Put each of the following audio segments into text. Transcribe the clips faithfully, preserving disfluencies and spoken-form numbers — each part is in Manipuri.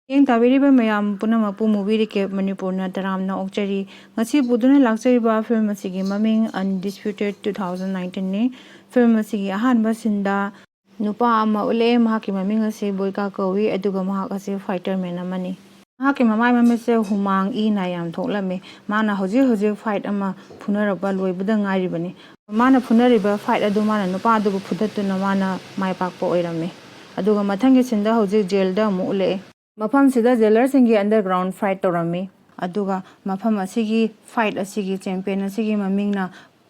ꯌꯦꯡ ꯇꯥꯕꯤꯔꯤꯕ ꯃꯌꯥꯝ ꯄꯨꯝꯅꯃꯛꯄꯨ ꯃꯨꯚꯤ ꯔꯤꯀꯦꯞ ꯃꯅꯤꯄꯨꯔꯅ ꯇꯔꯥꯝꯅ ꯑꯣꯛꯆꯔꯤ꯫ ꯉꯁꯤ ꯄꯨꯗꯨꯅ ꯂꯥꯛꯆꯔꯤꯕ ꯐꯤꯂꯝ ꯑꯁꯤꯒꯤ ꯃꯃꯤꯡ ꯑꯟꯗꯤꯁꯄ꯭ꯌꯨꯇꯦꯠ ꯇꯨ ꯊꯥꯎꯖꯟ ꯅꯥꯏꯟꯇꯤꯟꯅꯤ꯫ ꯐꯤꯂꯝ ꯑꯁꯤꯒꯤ ꯑꯍꯥꯟꯕ ꯁꯤꯟꯗ ꯅꯨꯄꯥ ꯑꯃ ꯎꯠꯂꯛꯑꯦ꯫ ꯃꯍꯥꯛꯀꯤ ꯃꯃꯤꯡ ꯑꯁꯤ ꯕꯣꯏꯀꯥ ꯀꯧꯏ, ꯑꯗꯨꯒ ꯃꯍꯥꯛ ꯑꯁꯤ ꯐꯥꯏꯇꯔ ꯃꯦꯟ ꯑꯃꯅꯤ꯫ ꯃꯍꯥꯛꯀꯤ ꯃꯃꯥꯏ ꯃꯃꯤꯠꯁꯦ ꯍꯨꯃꯥꯡ ꯏ ꯅꯥꯏ ꯌꯥꯝ ꯊꯣꯛꯂꯝꯃꯤ꯫ ꯃꯥꯅ ꯍꯧꯖꯤꯛ ꯍꯧꯖꯤꯛ ꯐꯥꯏꯠ ꯑꯃ ꯐꯨꯅꯔꯛꯄ ꯂꯣꯏꯕꯗ ꯉꯥꯏꯔꯤꯕꯅꯤ꯫ ꯃꯥꯅ ꯐꯨꯅꯔꯤꯕ ꯐꯥꯏꯠ ꯑꯗꯨ ꯃꯥꯅ ꯅꯨꯄꯥ ꯑꯗꯨꯕꯨ ꯐꯨꯗꯠꯇꯨꯅ ꯃꯥꯅ ꯃꯥꯏ ꯄꯥꯛꯄ ꯑꯣꯏꯔꯝꯃꯤ꯫ ꯑꯗꯨꯒ ꯃꯊꯪꯒꯤ ꯁꯤꯟꯗ ꯍꯧꯖꯤꯛ ꯖꯦꯜꯗ ꯑꯃꯨꯛ ꯎꯠꯂꯛꯑꯦ꯫ ꯃꯐꯝꯁꯤꯗ ꯖꯦꯂꯔꯁꯤꯡꯒꯤ ꯑꯟꯗꯔꯒ꯭ꯔꯥꯎꯟ ꯐꯥꯏꯠ ꯇꯧꯔꯝꯃꯤ꯫ ꯑꯗꯨꯒ ꯃꯐꯝ ꯑꯁꯤꯒꯤ ꯐꯥꯏꯠ ꯑꯁꯤꯒꯤ ꯆꯦꯝꯄꯤꯌꯟ ꯑꯁꯤꯒꯤ ꯃꯃꯤꯡꯅ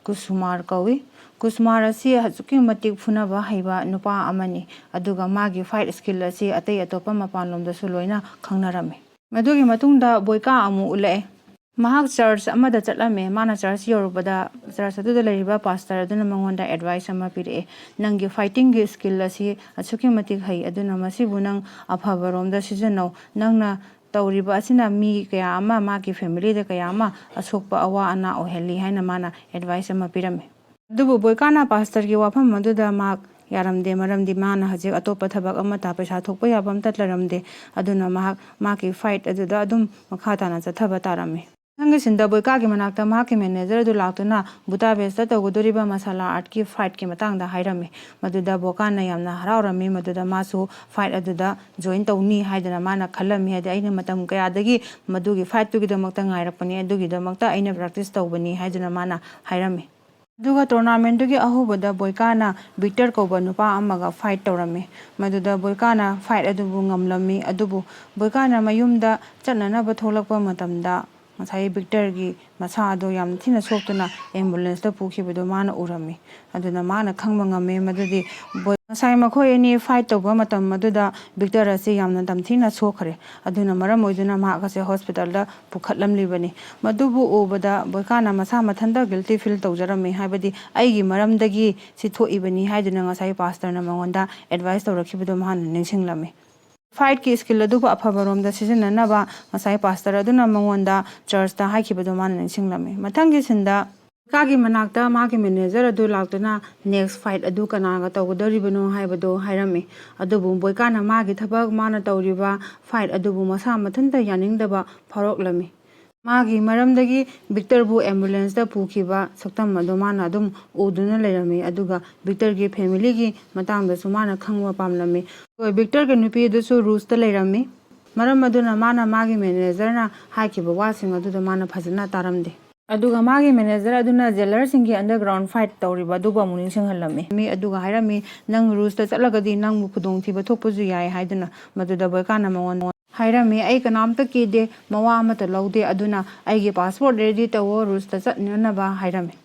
ꯀꯨꯁꯨꯃꯥꯔ ꯀꯧꯏ꯫ ꯀꯨꯁꯨꯃꯥꯔ ꯑꯁꯤ ꯑꯁꯨꯛꯀꯤ ꯃꯇꯤꯛ ꯐꯨꯅꯕ ꯍꯩꯕ ꯅꯨꯄꯥ ꯑꯃꯅꯤ꯫ ꯑꯗꯨꯒ ꯃꯥꯒꯤ ꯐꯥꯏꯠ ꯁ꯭ꯀꯤꯜ ꯑꯁꯤ ꯑꯇꯩ ꯑꯇꯣꯞꯄ ꯃꯄꯥꯟꯂꯣꯝꯗꯁꯨ ꯂꯣꯏꯅ ꯈꯪꯅꯔꯝꯃꯤ꯫ ꯃꯗꯨꯒꯤ ꯃꯇꯨꯡꯗ ꯕꯣꯏꯀꯥ ꯑꯃꯨꯛ ꯎꯠꯂꯛꯑꯦ꯫ ꯃꯍꯥꯛ ꯆꯔꯆ ꯑꯃꯗ ꯆꯠꯂꯝꯃꯦ꯫ ꯃꯥꯅ ꯆꯔꯆ ꯌꯧꯔꯨꯕꯗ ꯆꯔꯆ ꯑꯗꯨꯗ ꯂꯩꯔꯤꯕ ꯄꯥꯁꯇꯔ ꯑꯗꯨꯅ ꯃꯉꯣꯟꯗ ꯑꯦꯗꯚꯥꯏꯁ ꯑꯃ ꯄꯤꯔꯛꯑꯦ꯫ "ꯅꯪꯒꯤ ꯐꯥꯏꯇꯤꯡꯒꯤ ꯁ꯭ꯀꯤꯜ ꯑꯁꯤ ꯑꯁꯨꯛꯀꯤ ꯃꯇꯤꯛ ꯍꯩ, ꯑꯗꯨꯅ ꯃꯁꯤꯕꯨ ꯅꯪ ꯑꯐꯕꯔꯣꯝꯗ ꯁꯤꯖꯤꯟꯅꯧ꯫ ꯅꯪꯅ ꯇꯧꯔꯤꯕ ꯑꯁꯤꯅ ꯃꯤ ꯀꯌꯥ ꯑꯃ, ꯃꯥꯒꯤ ꯐꯦꯃꯤꯂꯤꯗ ꯀꯌꯥ ꯑꯃ ꯑꯁꯣꯛꯄ ꯑꯋꯥ ꯑꯅꯥ ꯑꯣꯏꯍꯜꯂꯤ" ꯍꯥꯏꯅ ꯃꯥꯅ ꯑꯦꯗꯚꯥꯏꯁ ꯑꯃ ꯄꯤꯔꯝꯃꯤ꯫ ꯑꯗꯨꯕꯨ ꯕꯣꯏꯀꯥꯅ ꯄꯥꯁꯇꯔꯒꯤ ꯋꯥꯐꯝ ꯑꯗꯨꯗ ꯃꯍꯥꯛ ꯌꯥꯔꯝꯗꯦ, ꯃꯔꯝꯗꯤ ꯃꯥꯅ ꯍꯧꯖꯤꯛ ꯑꯇꯣꯞꯄ ꯊꯕꯛ ꯑꯃꯠꯇ, ꯄꯩꯁꯥ ꯊꯣꯛꯄ ꯌꯥꯕ ꯑꯃꯠꯇ ꯂꯩꯔꯝꯗꯦ꯫ ꯑꯗꯨꯅ ꯃꯍꯥꯛ ꯃꯍꯥꯛꯀꯤ ꯐꯥꯏꯠ ꯑꯗꯨꯗ ꯑꯗꯨꯝ ꯃꯈꯥ ꯇꯥꯅ ꯆꯠꯊꯕ ꯇꯥꯔꯝꯃꯤ꯫ ꯃꯊꯪꯒꯤ ꯁꯤꯟꯗ ꯕꯣꯏꯀꯥꯒꯤ ꯃꯅꯥꯛꯇ ꯃꯍꯥꯛꯀꯤ ꯃꯦꯅꯦꯖꯔ ꯑꯗꯨ ꯂꯥꯛꯇꯨꯅ ꯕꯨꯗꯥꯄꯦꯁꯇ ꯇꯧꯒꯗꯧꯔꯤꯕ ꯃꯁꯥꯂꯥ ꯑꯥꯔꯠꯀꯤ ꯐꯥꯏꯠꯀꯤ ꯃꯇꯥꯡꯗ ꯍꯥꯏꯔꯝꯃꯤ꯫ ꯃꯗꯨꯗ ꯕꯣꯏꯀꯥꯅ ꯌꯥꯝꯅ ꯍꯔꯥꯎꯔꯝꯃꯤ꯫ ꯃꯗꯨꯗ ꯃꯥꯁꯨ ꯐꯥꯏꯠ ꯑꯗꯨꯗ ꯖꯣꯏꯟ ꯇꯧꯅꯤ ꯍꯥꯏꯗꯅ ꯃꯥꯅ ꯈꯜꯂꯝꯃꯤ꯫ ꯍꯥꯏꯗꯤ, "ꯑꯩꯅ ꯃꯇꯝ ꯀꯌꯥꯗꯒꯤ ꯃꯗꯨꯒꯤ ꯐꯥꯏꯠꯇꯨꯒꯤꯗꯃꯛꯇ ꯉꯥꯏꯔꯛꯄꯅꯤ, ꯑꯗꯨꯒꯤꯗꯃꯛꯇ ꯑꯩꯅ ꯄ꯭ꯔꯦꯛꯇꯤꯁ ꯇꯧꯕꯅꯤ" ꯍꯥꯏꯗꯨꯅ ꯃꯥꯅ ꯍꯥꯏꯔꯝꯃꯤ꯫ ꯑꯗꯨꯒ ꯇꯣꯔꯅꯥꯃꯦꯟꯠꯇꯨꯒꯤ ꯑꯍꯧꯕꯗ ꯕꯣꯏꯀꯥꯅ ꯕꯤꯛꯇꯔ ꯀꯧꯕ ꯅꯨꯄꯥ ꯑꯃꯒ ꯐꯥꯏꯠ ꯇꯧꯔꯝꯃꯤ꯫ ꯃꯗꯨꯗ ꯕꯣꯏꯀꯥꯅ ꯐꯥꯏꯠ ꯑꯗꯨꯕꯨ ꯉꯝꯂꯝꯃꯤ꯫ ꯑꯗꯨꯕꯨ ꯕꯣꯏꯀꯥꯅ ꯃꯌꯨꯝꯗ ꯆꯠꯅꯅꯕ ꯊꯣꯛꯂꯛꯄ ꯃꯇꯝꯗ ꯉꯁꯥꯏ ꯕꯤꯛꯇꯔꯒꯤ ꯃꯁꯥ ꯑꯗꯨ ꯌꯥꯝ ꯊꯤꯅ ꯁꯣꯛꯇꯨꯅ ꯑꯦꯝꯕꯨꯂꯦꯟꯁꯇ ꯄꯨꯈꯤꯕꯗꯨ ꯃꯥꯅ ꯎꯔꯝꯃꯤ꯫ ꯑꯗꯨꯅ ꯃꯥꯅ ꯈꯪꯕ ꯉꯝꯃꯤ ꯃꯗꯨꯗꯤ ꯕꯣꯏ-, ꯉꯁꯥꯏ ꯃꯈꯣꯏ ꯑꯅꯤ ꯐꯥꯏꯠ ꯇꯧꯕ ꯃꯇꯝ ꯑꯗꯨꯗ ꯕꯤꯛꯇꯔ ꯑꯁꯤ ꯌꯥꯝꯅ ꯇꯝꯊꯤꯅ ꯁꯣꯛꯈ꯭ꯔꯦ꯫ ꯑꯗꯨꯅ ꯃꯔꯝ ꯑꯣꯏꯗꯨꯅ ꯃꯍꯥꯛ ꯑꯁꯦ ꯍꯣꯁꯄꯤꯇꯥꯜꯗ ꯄꯨꯈꯠꯂꯝꯂꯤꯕꯅꯤ꯫ ꯃꯗꯨꯕꯨ ꯎꯕꯗ ꯕꯣꯏꯀꯥꯅ ꯃꯁꯥ ꯃꯊꯟꯇ ꯒꯤꯜꯇꯤ ꯐꯤꯜ ꯇꯧꯖꯔꯝꯃꯤ, ꯍꯥꯏꯕꯗꯤ ꯑꯩꯒꯤ ꯃꯔꯝꯗꯒꯤ ꯁꯤ ꯊꯣꯛꯏꯕꯅꯤ ꯍꯥꯏꯗꯨꯅ ꯉꯁꯥꯏ ꯄꯥꯁꯇꯔꯅ ꯃꯉꯣꯟꯗ ꯑꯦꯗꯚꯥꯏꯁ ꯇꯧꯔꯛꯈꯤꯕꯗꯨ ꯃꯍꯥꯛꯅ ꯅꯤꯡꯁꯤꯡꯂꯝꯃꯤ꯫ ꯐꯥꯏꯠꯀꯤ ꯁ꯭ꯀꯤꯜ ꯑꯗꯨꯕꯨ ꯑꯐꯕꯔꯣꯝꯗ ꯁꯤꯖꯤꯟꯅꯅꯕ ꯉꯁꯥꯏ ꯄꯥꯁꯇꯔ ꯑꯗꯨꯅ ꯃꯉꯣꯟꯗ ꯆꯔꯆꯇ ꯍꯥꯏꯈꯤꯕꯗꯨ ꯃꯥꯅ ꯅꯤꯡꯁꯤꯡꯂꯝꯃꯤ꯫ ꯃꯊꯪꯒꯤ ꯁꯤꯟꯗ ꯕꯣꯏꯀꯥꯒꯤ ꯃꯅꯥꯛꯇ ꯃꯥꯒꯤ ꯃꯦꯅꯦꯖꯔ ꯑꯗꯨ ꯂꯥꯛꯇꯨꯅ ꯅꯦꯛꯁ ꯐꯥꯏꯠ ꯑꯗꯨ ꯀꯅꯥꯒ ꯇꯧꯒꯗꯧꯔꯤꯕꯅꯣ ꯍꯥꯏꯕꯗꯨ ꯍꯥꯏꯔꯝꯃꯤ꯫ ꯑꯗꯨꯕꯨ ꯕꯣꯏꯀꯥꯅ ꯃꯥꯒꯤ ꯊꯕꯛ, ꯃꯥꯅ ꯇꯧꯔꯤꯕ ꯐꯥꯏꯠ ꯑꯗꯨꯕꯨ ꯃꯁꯥ ꯃꯊꯟꯇ ꯌꯥꯅꯤꯡꯗꯕ ꯐꯥꯎꯔꯛꯂꯝꯃꯤ꯫ ꯃꯥꯒꯤ ꯃꯔꯝꯗꯒꯤ ꯕꯤꯛꯇꯔꯕꯨ ꯑꯦꯝꯕꯨꯂꯦꯟꯁꯇ ꯄꯨꯈꯤꯕ ꯁꯛꯇꯝ ꯑꯗꯨ ꯃꯥꯅ ꯑꯗꯨꯝ ꯎꯗꯨꯅ ꯂꯩꯔꯝꯃꯤ꯫ ꯑꯗꯨꯒ ꯕꯤꯛꯇꯔꯒꯤ ꯐꯦꯃꯤꯂꯤꯒꯤ ꯃꯇꯥꯡꯗꯁꯨ ꯃꯥꯅ ꯈꯪꯕ ꯄꯥꯝꯂꯝꯃꯤ꯫ ꯕꯤꯛꯇꯔꯒꯤ ꯅꯨꯄꯤ ꯑꯗꯨꯁꯨ ꯔꯨꯁꯇ ꯂꯩꯔꯝꯃꯤ꯫ ꯃꯔꯝ ꯑꯗꯨꯅ ꯃꯥꯅ ꯃꯥꯒꯤ ꯃꯦꯅꯦꯖꯔꯅ ꯍꯥꯏꯈꯤꯕ ꯋꯥꯁꯤꯡ ꯑꯗꯨꯗ ꯃꯥꯅ ꯐꯖꯅ ꯇꯥꯔꯝꯗꯦ꯫ ꯑꯗꯨꯒ ꯃꯥꯒꯤ ꯃꯦꯅꯦꯖꯔ ꯑꯗꯨꯅ ꯖꯦꯂꯔꯁꯤꯡꯒꯤ ꯑꯟꯗꯔꯒ꯭ꯔꯥꯎꯟ ꯐꯥꯏꯠ ꯇꯧꯔꯤꯕ ꯑꯗꯨꯕꯨ ꯑꯃꯨꯛ ꯅꯤꯡꯁꯤꯡꯍꯜꯂꯝꯃꯤ꯫ ꯃꯤ ꯑꯗꯨꯒ ꯍꯥꯏꯔꯝꯃꯤ, "ꯅꯪ ꯔꯨꯁꯇ ꯆꯠꯂꯒꯗꯤ ꯅꯪꯕꯨ ꯈꯨꯗꯣꯡꯊꯤꯕ ꯊꯣꯛꯄꯁꯨ ꯌꯥꯏ" ꯍꯥꯏꯗꯨꯅ꯫ ꯃꯗꯨꯗ ꯕꯣꯏꯀꯥꯅ ꯃꯉꯣꯟꯗ ꯍꯥꯏꯔꯝꯃꯤ, "ꯑꯩ ꯀꯅꯥꯝꯇ ꯀꯤꯗꯦ, ꯃꯋꯥ ꯑꯃꯠꯇ ꯂꯧꯗꯦ, ꯑꯗꯨꯅ ꯑꯩꯒꯤ ꯄꯥꯁꯄꯣꯔꯠ ꯔꯦꯗꯤ ꯇꯧꯋꯣ, ꯔꯨꯁꯇ ꯆꯠꯅꯅꯕ" ꯍꯥꯏꯔꯝꯃꯤ꯫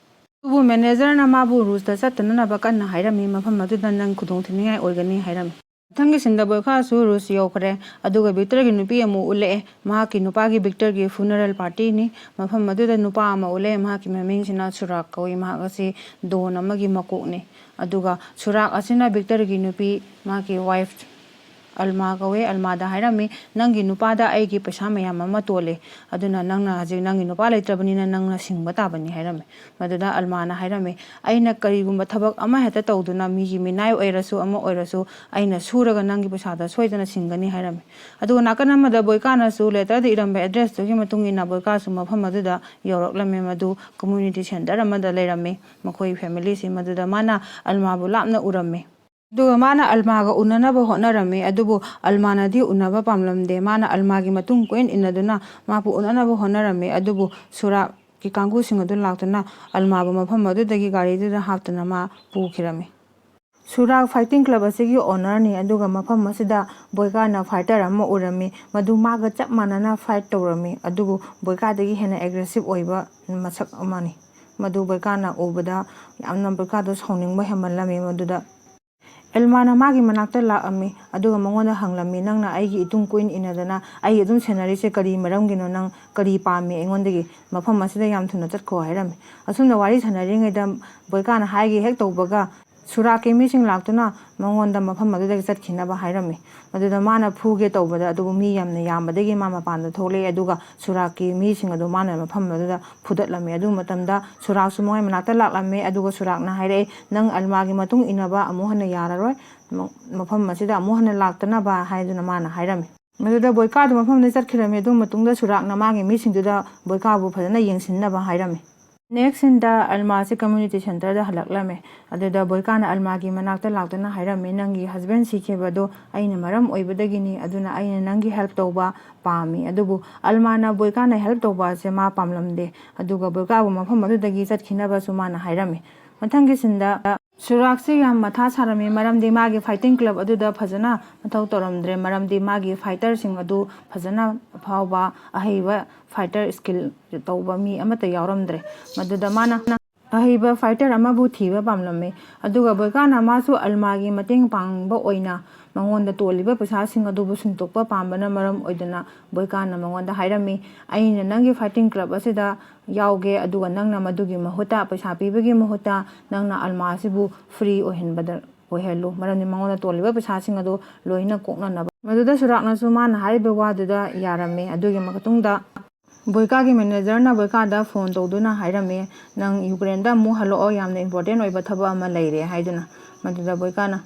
ꯑꯗꯨꯕꯨ ꯃꯦꯅꯦꯖꯔꯅ ꯃꯥꯕꯨ ꯔꯨꯁꯇ ꯆꯠꯇꯅꯅꯕ ꯀꯟꯅ ꯍꯥꯏꯔꯝꯃꯤ, "ꯃꯐꯝ ꯑꯗꯨꯗ ꯅꯪ ꯈꯨꯗꯣꯡꯊꯤꯅꯤꯡꯉꯥꯏ ꯑꯣꯏꯒꯅꯤ" ꯍꯥꯏꯔꯝꯃꯤ꯫ ꯃꯊꯪꯒꯤ ꯁꯤꯟꯗ ꯕꯣꯏꯀꯥꯁꯨ ꯔꯨꯁ ꯌꯧꯈ꯭ꯔꯦ꯫ ꯑꯗꯨꯒ ꯕꯤꯛꯇꯔꯒꯤ ꯅꯨꯄꯤ ꯑꯃꯨꯛ ꯎꯠꯂꯛꯑꯦ꯫ ꯃꯍꯥꯛꯀꯤ ꯅꯨꯄꯥꯒꯤ ꯕꯤꯛꯇꯔꯒꯤ ꯐ꯭ꯌꯨꯅꯔꯦꯜ ꯄꯥꯔꯇꯤꯅꯤ꯫ ꯃꯐꯝ ꯑꯗꯨꯗ ꯅꯨꯄꯥ ꯑꯃ ꯎꯠꯂꯛꯑꯦ꯫ ꯃꯍꯥꯛꯀꯤ ꯃꯃꯤꯡꯁꯤꯅ ꯁꯨꯔꯥꯛ ꯀꯧꯏ꯫ ꯃꯍꯥꯛ ꯑꯁꯤ ꯗꯣꯟ ꯑꯃꯒꯤ ꯃꯀꯣꯛꯅꯤ꯫ ꯑꯗꯨꯒ ꯁꯨꯔꯥꯛ ꯑꯁꯤꯅ ꯕꯤꯛꯇꯔꯒꯤ ꯅꯨꯄꯤ, ꯃꯍꯥꯛꯀꯤ ꯋꯥꯏꯐ ꯑꯜꯃꯥ ꯀꯧꯋꯦ꯫ ꯑꯜꯃꯥꯗ ꯍꯥꯏꯔꯝꯃꯤ, "ꯅꯪꯒꯤ ꯅꯨꯄꯥꯗ ꯑꯩꯒꯤ ꯄꯩꯁꯥ ꯃꯌꯥꯝ ꯑꯃ ꯇꯣꯜꯂꯦ꯫ ꯑꯗꯨꯅ ꯅꯪꯅ ꯍꯧꯖꯤꯛ ꯅꯪꯒꯤ ꯅꯨꯄꯥ ꯂꯩꯇ꯭ꯔꯕꯅꯤꯅ ꯅꯪꯅ ꯁꯤꯡꯕ ꯇꯥꯕꯅꯤ" ꯍꯥꯏꯔꯝꯃꯤ꯫ ꯃꯗꯨꯗ ꯑꯜꯃꯥꯅ ꯍꯥꯏꯔꯝꯃꯤ, "ꯑꯩꯅ ꯀꯔꯤꯒꯨꯝꯕ ꯊꯕꯛ ꯑꯃ ꯍꯦꯛꯇ ꯇꯧꯗꯨꯅ, ꯃꯤꯒꯤ ꯃꯤꯅꯥꯏ ꯑꯣꯏꯔꯁꯨ ꯑꯃ ꯑꯣꯏꯔꯁꯨ, ꯑꯩꯅ ꯁꯨꯔꯒ ꯅꯪꯒꯤ ꯄꯩꯁꯥꯗ ꯁꯣꯏꯗꯅ ꯁꯤꯡꯒꯅꯤ" ꯍꯥꯏꯔꯝꯃꯤ꯫ ꯑꯗꯨꯒ ꯅꯥꯀꯟ ꯑꯃꯗ ꯕꯣꯏꯀꯥꯅꯁꯨ ꯂꯦꯇꯔꯗ ꯏꯔꯝꯕ ꯑꯦꯗ꯭ꯔꯦꯁꯇꯨꯒꯤ ꯃꯇꯨꯡ ꯏꯟꯅ ꯕꯣꯏꯀꯥꯁꯨ ꯃꯐꯝ ꯑꯗꯨꯗ ꯌꯧꯔꯛꯂꯝꯃꯤ꯫ ꯃꯗꯨ ꯀꯝꯃ꯭ꯌꯨꯅꯤꯇꯤ ꯁꯦꯟꯇꯔ ꯑꯃꯗ ꯂꯩꯔꯝꯃꯤ꯫ ꯃꯈꯣꯏ ꯐꯦꯃꯤꯂꯤꯁꯤ ꯃꯗꯨꯗ ꯃꯥꯅ ꯑꯜꯃꯥꯕꯨ ꯂꯥꯞꯅ ꯎꯔꯝꯃꯤ꯫ ꯑꯗꯨꯒ ꯃꯥꯅ ꯑꯜꯃꯥꯒ ꯎꯅꯅꯕ ꯍꯣꯠꯅꯔꯝꯃꯤ, ꯑꯗꯨꯕꯨ ꯑꯜꯃꯥꯅꯗꯤ ꯎꯅꯕ ꯄꯥꯝꯂꯝꯗꯦ꯫ ꯃꯥꯅ ꯑꯜꯃꯥꯒꯤ ꯃꯇꯨꯡ ꯀꯣꯏꯏꯟ ꯏꯟꯅꯗꯨꯅ ꯃꯥꯕꯨ ꯎꯅꯅꯕ ꯍꯣꯠꯅꯔꯝꯃꯤ, ꯑꯗꯨꯕꯨ ꯁꯨꯔꯥꯛꯀꯤ ꯀꯥꯡꯕꯨꯁꯤꯡ ꯑꯗꯨ ꯂꯥꯛꯇꯨꯅ ꯑꯜꯃꯥꯕꯨ ꯃꯐꯝ ꯑꯗꯨꯗꯒꯤ ꯒꯥꯔꯤꯗꯨꯗ ꯍꯥꯞꯇꯨꯅ ꯃꯥ ꯄꯨꯈꯤꯔꯝꯃꯤ꯫ ꯁꯨꯔꯥꯛ ꯐꯥꯏꯇꯤꯡ ꯀ꯭ꯂꯕ ꯑꯁꯤꯒꯤ ꯑꯣꯅꯔꯅꯤ, ꯑꯗꯨꯒ ꯃꯐꯝ ꯑꯁꯤꯗ ꯕꯣꯏꯀꯥꯅ ꯐꯥꯏꯇꯔ ꯑꯃ ꯎꯔꯝꯃꯤ꯫ ꯃꯗꯨ ꯃꯥꯒ ꯆꯞ ꯃꯥꯟꯅꯅ ꯐꯥꯏꯠ ꯇꯧꯔꯝꯃꯤ, ꯑꯗꯨꯕꯨ ꯕꯣꯏꯀꯥꯗꯒꯤ ꯍꯦꯟꯅ ꯑꯦꯒ꯭ꯔꯦꯁꯤꯞ ꯑꯣꯏꯕ ꯃꯁꯛ ꯑꯃꯅꯤ꯫ ꯃꯗꯨ ꯕꯣꯏꯀꯥꯅ ꯎꯕꯗ ꯌꯥꯝꯅ ꯕꯣꯏꯀꯥꯗꯣ ꯁꯥꯎꯅꯤꯡꯕ ꯍꯦꯟꯃꯜꯂꯝꯃꯤ꯫ ꯃꯗꯨꯗ ꯑꯦꯜꯃꯥꯅ ꯃꯥꯒꯤ ꯃꯅꯥꯛꯇ ꯂꯥꯛꯑꯝꯃꯤ, ꯑꯗꯨꯒ ꯃꯉꯣꯟꯗ ꯍꯪꯂꯝꯃꯤ, "ꯅꯪꯅ ꯑꯩꯒꯤ ꯏꯇꯨꯡ ꯀꯣꯏꯏꯟ ꯏꯟꯅꯗꯅ ꯑꯩ ꯑꯗꯨꯝ ꯁꯦꯟꯅꯔꯤꯁꯦ ꯀꯔꯤ ꯃꯔꯝꯒꯤꯅꯣ? ꯅꯪ ꯀꯔꯤ ꯄꯥꯝꯃꯤ ꯑꯩꯉꯣꯟꯗꯒꯤ? ꯃꯐꯝ ꯑꯁꯤꯗ ꯌꯥꯝ ꯊꯨꯅ ꯆꯠꯈꯣ" ꯍꯥꯏꯔꯝꯃꯤ꯫ ꯑꯁꯨꯝꯅ ꯋꯥꯔꯤ ꯁꯥꯟꯅꯔꯤꯉꯩꯗ ꯕꯣꯏꯀꯥꯅ ꯍꯥꯏꯒꯦ ꯍꯦꯛ ꯇꯧꯕꯒ ꯁꯨꯔꯥꯛꯀꯤ ꯃꯤꯁꯤꯡ ꯂꯥꯛꯇꯨꯅ ꯃꯉꯣꯟꯗ ꯃꯐꯝ ꯑꯗꯨꯗꯒꯤ ꯆꯠꯈꯤꯅꯕ ꯍꯥꯏꯔꯝꯃꯤ꯫ ꯃꯗꯨꯗ ꯃꯥꯅ ꯐꯨꯒꯦ ꯇꯧꯕꯗ, ꯑꯗꯨꯕꯨ ꯃꯤ ꯌꯥꯝꯅ ꯌꯥꯝꯕꯗꯒꯤ ꯃꯥ ꯃꯄꯥꯟꯗ ꯊꯣꯛꯂꯛꯑꯦ, ꯑꯗꯨꯒ ꯁꯨꯔꯥꯛꯀꯤ ꯃꯤꯁꯤꯡ ꯑꯗꯨ ꯃꯥꯅ ꯃꯐꯝ ꯑꯗꯨꯗ ꯐꯨꯗꯠꯂꯝꯃꯤ꯫ ꯑꯗꯨ ꯃꯇꯝꯗ ꯁꯨꯔꯥꯛꯁꯨ ꯃꯣꯏ ꯃꯅꯥꯛꯇ ꯂꯥꯛꯂꯝꯃꯤ, ꯑꯗꯨꯒ ꯁꯨꯔꯥꯛꯅ ꯍꯥꯏꯔꯛꯑꯦ, "ꯅꯪ ꯑꯜꯃꯥꯒꯤ ꯃꯇꯨꯡ ꯏꯟꯅꯕ ꯑꯃꯨꯛ ꯍꯟꯅ ꯌꯥꯔꯔꯣꯏ, ꯃ-, ꯃꯐꯝ ꯑꯁꯤꯗ ꯑꯃꯨꯛ ꯍꯟꯅ ꯂꯥꯛꯇꯅꯕ" ꯍꯥꯏꯗꯨꯅ ꯃꯥꯅ ꯍꯥꯏꯔꯝꯃꯤ꯫ ꯃꯗꯨꯗ ꯕꯣꯏꯀꯥꯗꯨ ꯃꯐꯝꯗ ꯆꯠꯈꯤꯔꯝꯃꯤ꯫ ꯑꯗꯨ ꯃꯇꯨꯡꯗ ꯁꯨꯔꯥꯛꯅ ꯃꯥꯒꯤ ꯃꯤꯁꯤꯡꯗꯨꯗ ꯕꯣꯏꯀꯥꯕꯨ ꯐꯖꯅ ꯌꯦꯡꯁꯤꯟꯅꯕ ꯍꯥꯏꯔꯝꯃꯤ꯫ Next scene ꯗ ꯑꯜꯃꯥꯁꯤ community center ꯗ ꯍꯜꯂꯛꯂꯝꯃꯦ꯫ ꯑꯗꯨꯗ ꯕꯣꯏꯀꯥꯅ ꯑꯜꯃꯥꯒꯤ ꯃꯅꯥꯛꯇ ꯂꯥꯛꯇꯨꯅ ꯍꯥꯏꯔꯝꯃꯤ, "ꯅꯪꯒꯤ husband ꯁꯤꯈꯤꯕꯗꯣ ꯑꯩꯅ ꯃꯔꯝ ꯑꯣꯏꯕꯗꯒꯤꯅꯤ, ꯑꯗꯨꯅ ꯑꯩꯅ ꯅꯪꯒꯤ help ꯇꯧꯕ ꯄꯥꯝꯃꯤ꯫" ꯑꯗꯨꯕꯨ ꯑꯜꯃꯥꯅ ꯕꯣꯏꯀꯥꯅ help ꯇꯧꯕ ꯑꯁꯦ ꯃꯥ ꯄꯥꯝꯂꯝꯗꯦ, ꯑꯗꯨꯒ ꯕꯣꯏꯀꯥꯕꯨ ꯃꯐꯝ ꯑꯗꯨꯗꯒꯤ ꯆꯠꯈꯤꯅꯕꯁꯨ ꯃꯥꯅ ꯍꯥꯏꯔꯝꯃꯤ꯫ ꯃꯊꯪꯒꯤ scene ꯗ ꯁꯨꯔꯥꯛꯁꯤ ꯌꯥꯝ ꯃꯊꯥ ꯁꯥꯔꯝꯃꯤ, ꯃꯔꯝꯗꯤ ꯃꯥꯒꯤ fighting club ꯑꯗꯨꯗ ꯐꯖꯅ ꯃꯊꯧ ꯇꯧꯔꯝꯗ꯭ꯔꯦ, ꯃꯔꯝꯗꯤ ꯃꯥꯒꯤ fighter ꯁꯤꯡ ꯑꯗꯨ ꯐꯖꯅ ꯑꯐꯥꯎꯕ ꯑꯍꯩꯕ fighter skill ꯇꯧꯕ ꯃꯤ ꯑꯃꯠꯇ ꯌꯥꯎꯔꯝꯗ꯭ꯔꯦ꯫ ꯃꯗꯨꯗ ꯃꯥꯅ ꯑꯍꯩꯕ fighter ꯑꯃꯕꯨ ꯊꯤꯕ ꯄꯥꯝꯂꯝꯃꯤ꯫ ꯑꯗꯨꯒ ꯕꯣꯏꯀꯥꯅ ꯃꯥꯁꯨ ꯑꯜꯃꯥꯒꯤ ꯃꯇꯦꯡ ꯄꯥꯡꯕ ꯑꯣꯏꯅ ꯃꯉꯣꯟꯗ ꯇꯣꯜꯂꯤꯕ ꯄꯩꯁꯥꯁꯤꯡ ꯑꯗꯨꯕꯨ ꯁꯤꯟꯗꯣꯛꯄ ꯄꯥꯝꯕꯅ ꯃꯔꯝ ꯑꯣꯏꯗꯨꯅ ꯕꯣꯏꯀꯥꯅ ꯃꯉꯣꯟꯗ ꯍꯥꯏꯔꯝꯃꯤ, "ꯑꯩꯅ ꯅꯪꯒꯤ fighting club ꯑꯁꯤꯗ ꯌꯥꯎꯒꯦ, ꯑꯗꯨꯒ ꯅꯪꯅ ꯃꯗꯨꯒꯤ ꯃꯍꯨꯠꯇ, ꯄꯩꯁꯥ ꯄꯤꯕꯒꯤ ꯃꯍꯨꯠꯇ ꯅꯪꯅ ꯑꯜꯃꯥ ꯑꯁꯤꯕꯨ free ꯑꯣꯏꯍꯟꯕꯗ, ꯑꯣꯏꯍꯜꯂꯨ, ꯃꯔꯝꯗꯤ ꯃꯉꯣꯟꯗ ꯇꯣꯜꯂꯤꯕ ꯄꯩꯁꯥꯁꯤꯡ ꯑꯗꯨ ꯂꯣꯏꯅ ꯀꯣꯛꯅꯅꯕ꯫" ꯃꯗꯨꯗ ꯁꯨꯔꯥꯛꯅꯁꯨ ꯃꯥꯅ ꯍꯥꯏꯔꯤꯕ ꯋꯥꯗꯨꯗ ꯌꯥꯔꯝꯃꯤ꯫ ꯑꯗꯨꯒꯤ ꯃꯇꯨꯡꯗ ꯕꯣꯏꯀꯥꯒꯤ manager ꯅ ꯕꯣꯏꯀꯥꯗ phone ꯇꯧꯗꯨꯅ ꯍꯥꯏꯔꯝꯃꯤ, "ꯅꯪ ꯌꯨꯀ꯭ꯔꯦꯟꯗ ꯑꯃꯨꯛ ꯍꯜꯂꯛꯑꯣ, ꯌꯥꯝꯅ important ꯑꯣꯏꯕ ꯊꯕꯛ ꯑꯃ ꯂꯩꯔꯦ" ꯍꯥꯏꯗꯨꯅ꯫ ꯃꯗꯨꯗ ꯕꯣꯏꯀꯥꯅ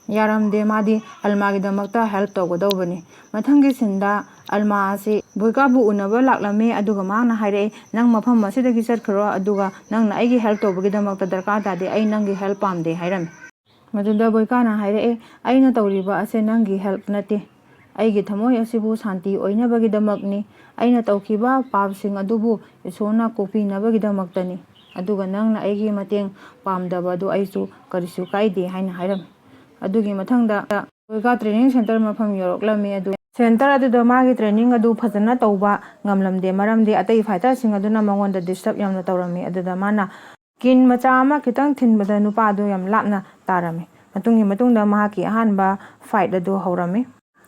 ꯌꯥꯔꯝꯗꯦ, ꯃꯥꯗꯤ ꯑꯜꯃꯥꯒꯤꯗꯃꯛꯇ help ꯇꯧꯒꯗꯧꯕꯅꯤ꯫ ꯃꯊꯪꯒꯤ scene ꯗ ꯑꯜꯃꯥ ꯑꯁꯤ ꯕꯣꯏꯀꯥꯕꯨ ꯎꯅꯕ ꯂꯥꯛꯂꯝꯃꯤ, ꯑꯗꯨꯒ ꯃꯍꯥꯛꯅ ꯍꯥꯏꯔꯛꯏ, "ꯅꯪ ꯃꯐꯝ ꯑꯁꯤꯗꯒꯤ ꯆꯠꯈ꯭ꯔꯣ, ꯑꯗꯨꯒ ꯅꯪꯅ ꯑꯩꯒꯤ help ꯇꯧꯕꯒꯤꯗꯃꯛꯇ ꯗꯔꯀꯥꯔ ꯇꯥꯗꯦ, ꯑꯩ ꯅꯪꯒꯤ help ꯄꯥꯝꯗꯦ" ꯍꯥꯏꯔꯝꯃꯤ꯫ ꯃꯗꯨꯗ ꯕꯣꯏꯀꯥꯅ ꯍꯥꯏꯔꯛꯑꯦ, "ꯑꯩꯅ ꯇꯧꯔꯤꯕ ꯑꯁꯦ ꯅꯪꯒꯤ help ꯅꯠꯇꯦ꯫ ꯑꯩꯒꯤ ꯊꯃꯣꯏ ꯑꯁꯤꯕꯨ ꯁꯥꯟꯇꯤ ꯑꯣꯏꯅꯕꯒꯤꯗꯃꯛꯅꯤ꯫ ꯑꯩꯅ ꯇꯧꯈꯤꯕ ꯄꯥꯞꯁꯤꯡ ꯑꯗꯨꯕꯨ ꯏꯁꯣꯔꯅ ꯀꯣꯛꯄꯤꯅꯕꯒꯤꯗꯃꯛꯇꯅꯤ꯫ ꯑꯗꯨꯒ ꯅꯪꯅ ꯑꯩꯒꯤ ꯃꯇꯦꯡ ꯄꯥꯝꯗꯕ ꯑꯗꯨ ꯑꯩꯁꯨ ꯀꯔꯤꯁꯨ ꯀꯥꯏꯗꯦ" ꯍꯥꯏꯅ ꯍꯥꯏꯔꯝꯃꯤ꯫ ꯑꯗꯨꯒꯤ ꯃꯊꯪꯗ ꯕꯣꯏꯀꯥ training center ꯃꯐꯝ ꯌꯧꯔꯛꯂꯝꯃꯤ꯫ ꯑꯗꯨ center ꯑꯗꯨꯗ ꯃꯥꯒꯤ training ꯑꯗꯨ ꯐꯖꯅ ꯇꯧꯕ ꯉꯝꯂꯝꯗꯦ, ꯃꯔꯝꯗꯤ ꯑꯇꯩ fighter ꯁꯤꯡ ꯑꯗꯨꯅ ꯃꯉꯣꯟꯗ disturb ꯌꯥꯝꯅ ꯇꯧꯔꯝꯃꯤ꯫ ꯑꯗꯨꯗ ꯃꯥꯅ cane ꯃꯆꯥ ꯑꯃ ꯈꯤꯇꯪ ꯊꯤꯟꯕꯗ ꯅꯨꯄꯥ ꯑꯗꯨ ꯌꯥꯝ ꯂꯥꯞꯅ ꯇꯥꯔꯝꯃꯤ꯫ ꯃꯇꯨꯡꯒꯤ ꯃꯇꯨꯡꯗ ꯃꯍꯥꯛꯀꯤ ꯑꯍꯥꯟꯕ fight ꯑꯗꯨ ꯍꯧꯔꯝꯃꯤ꯫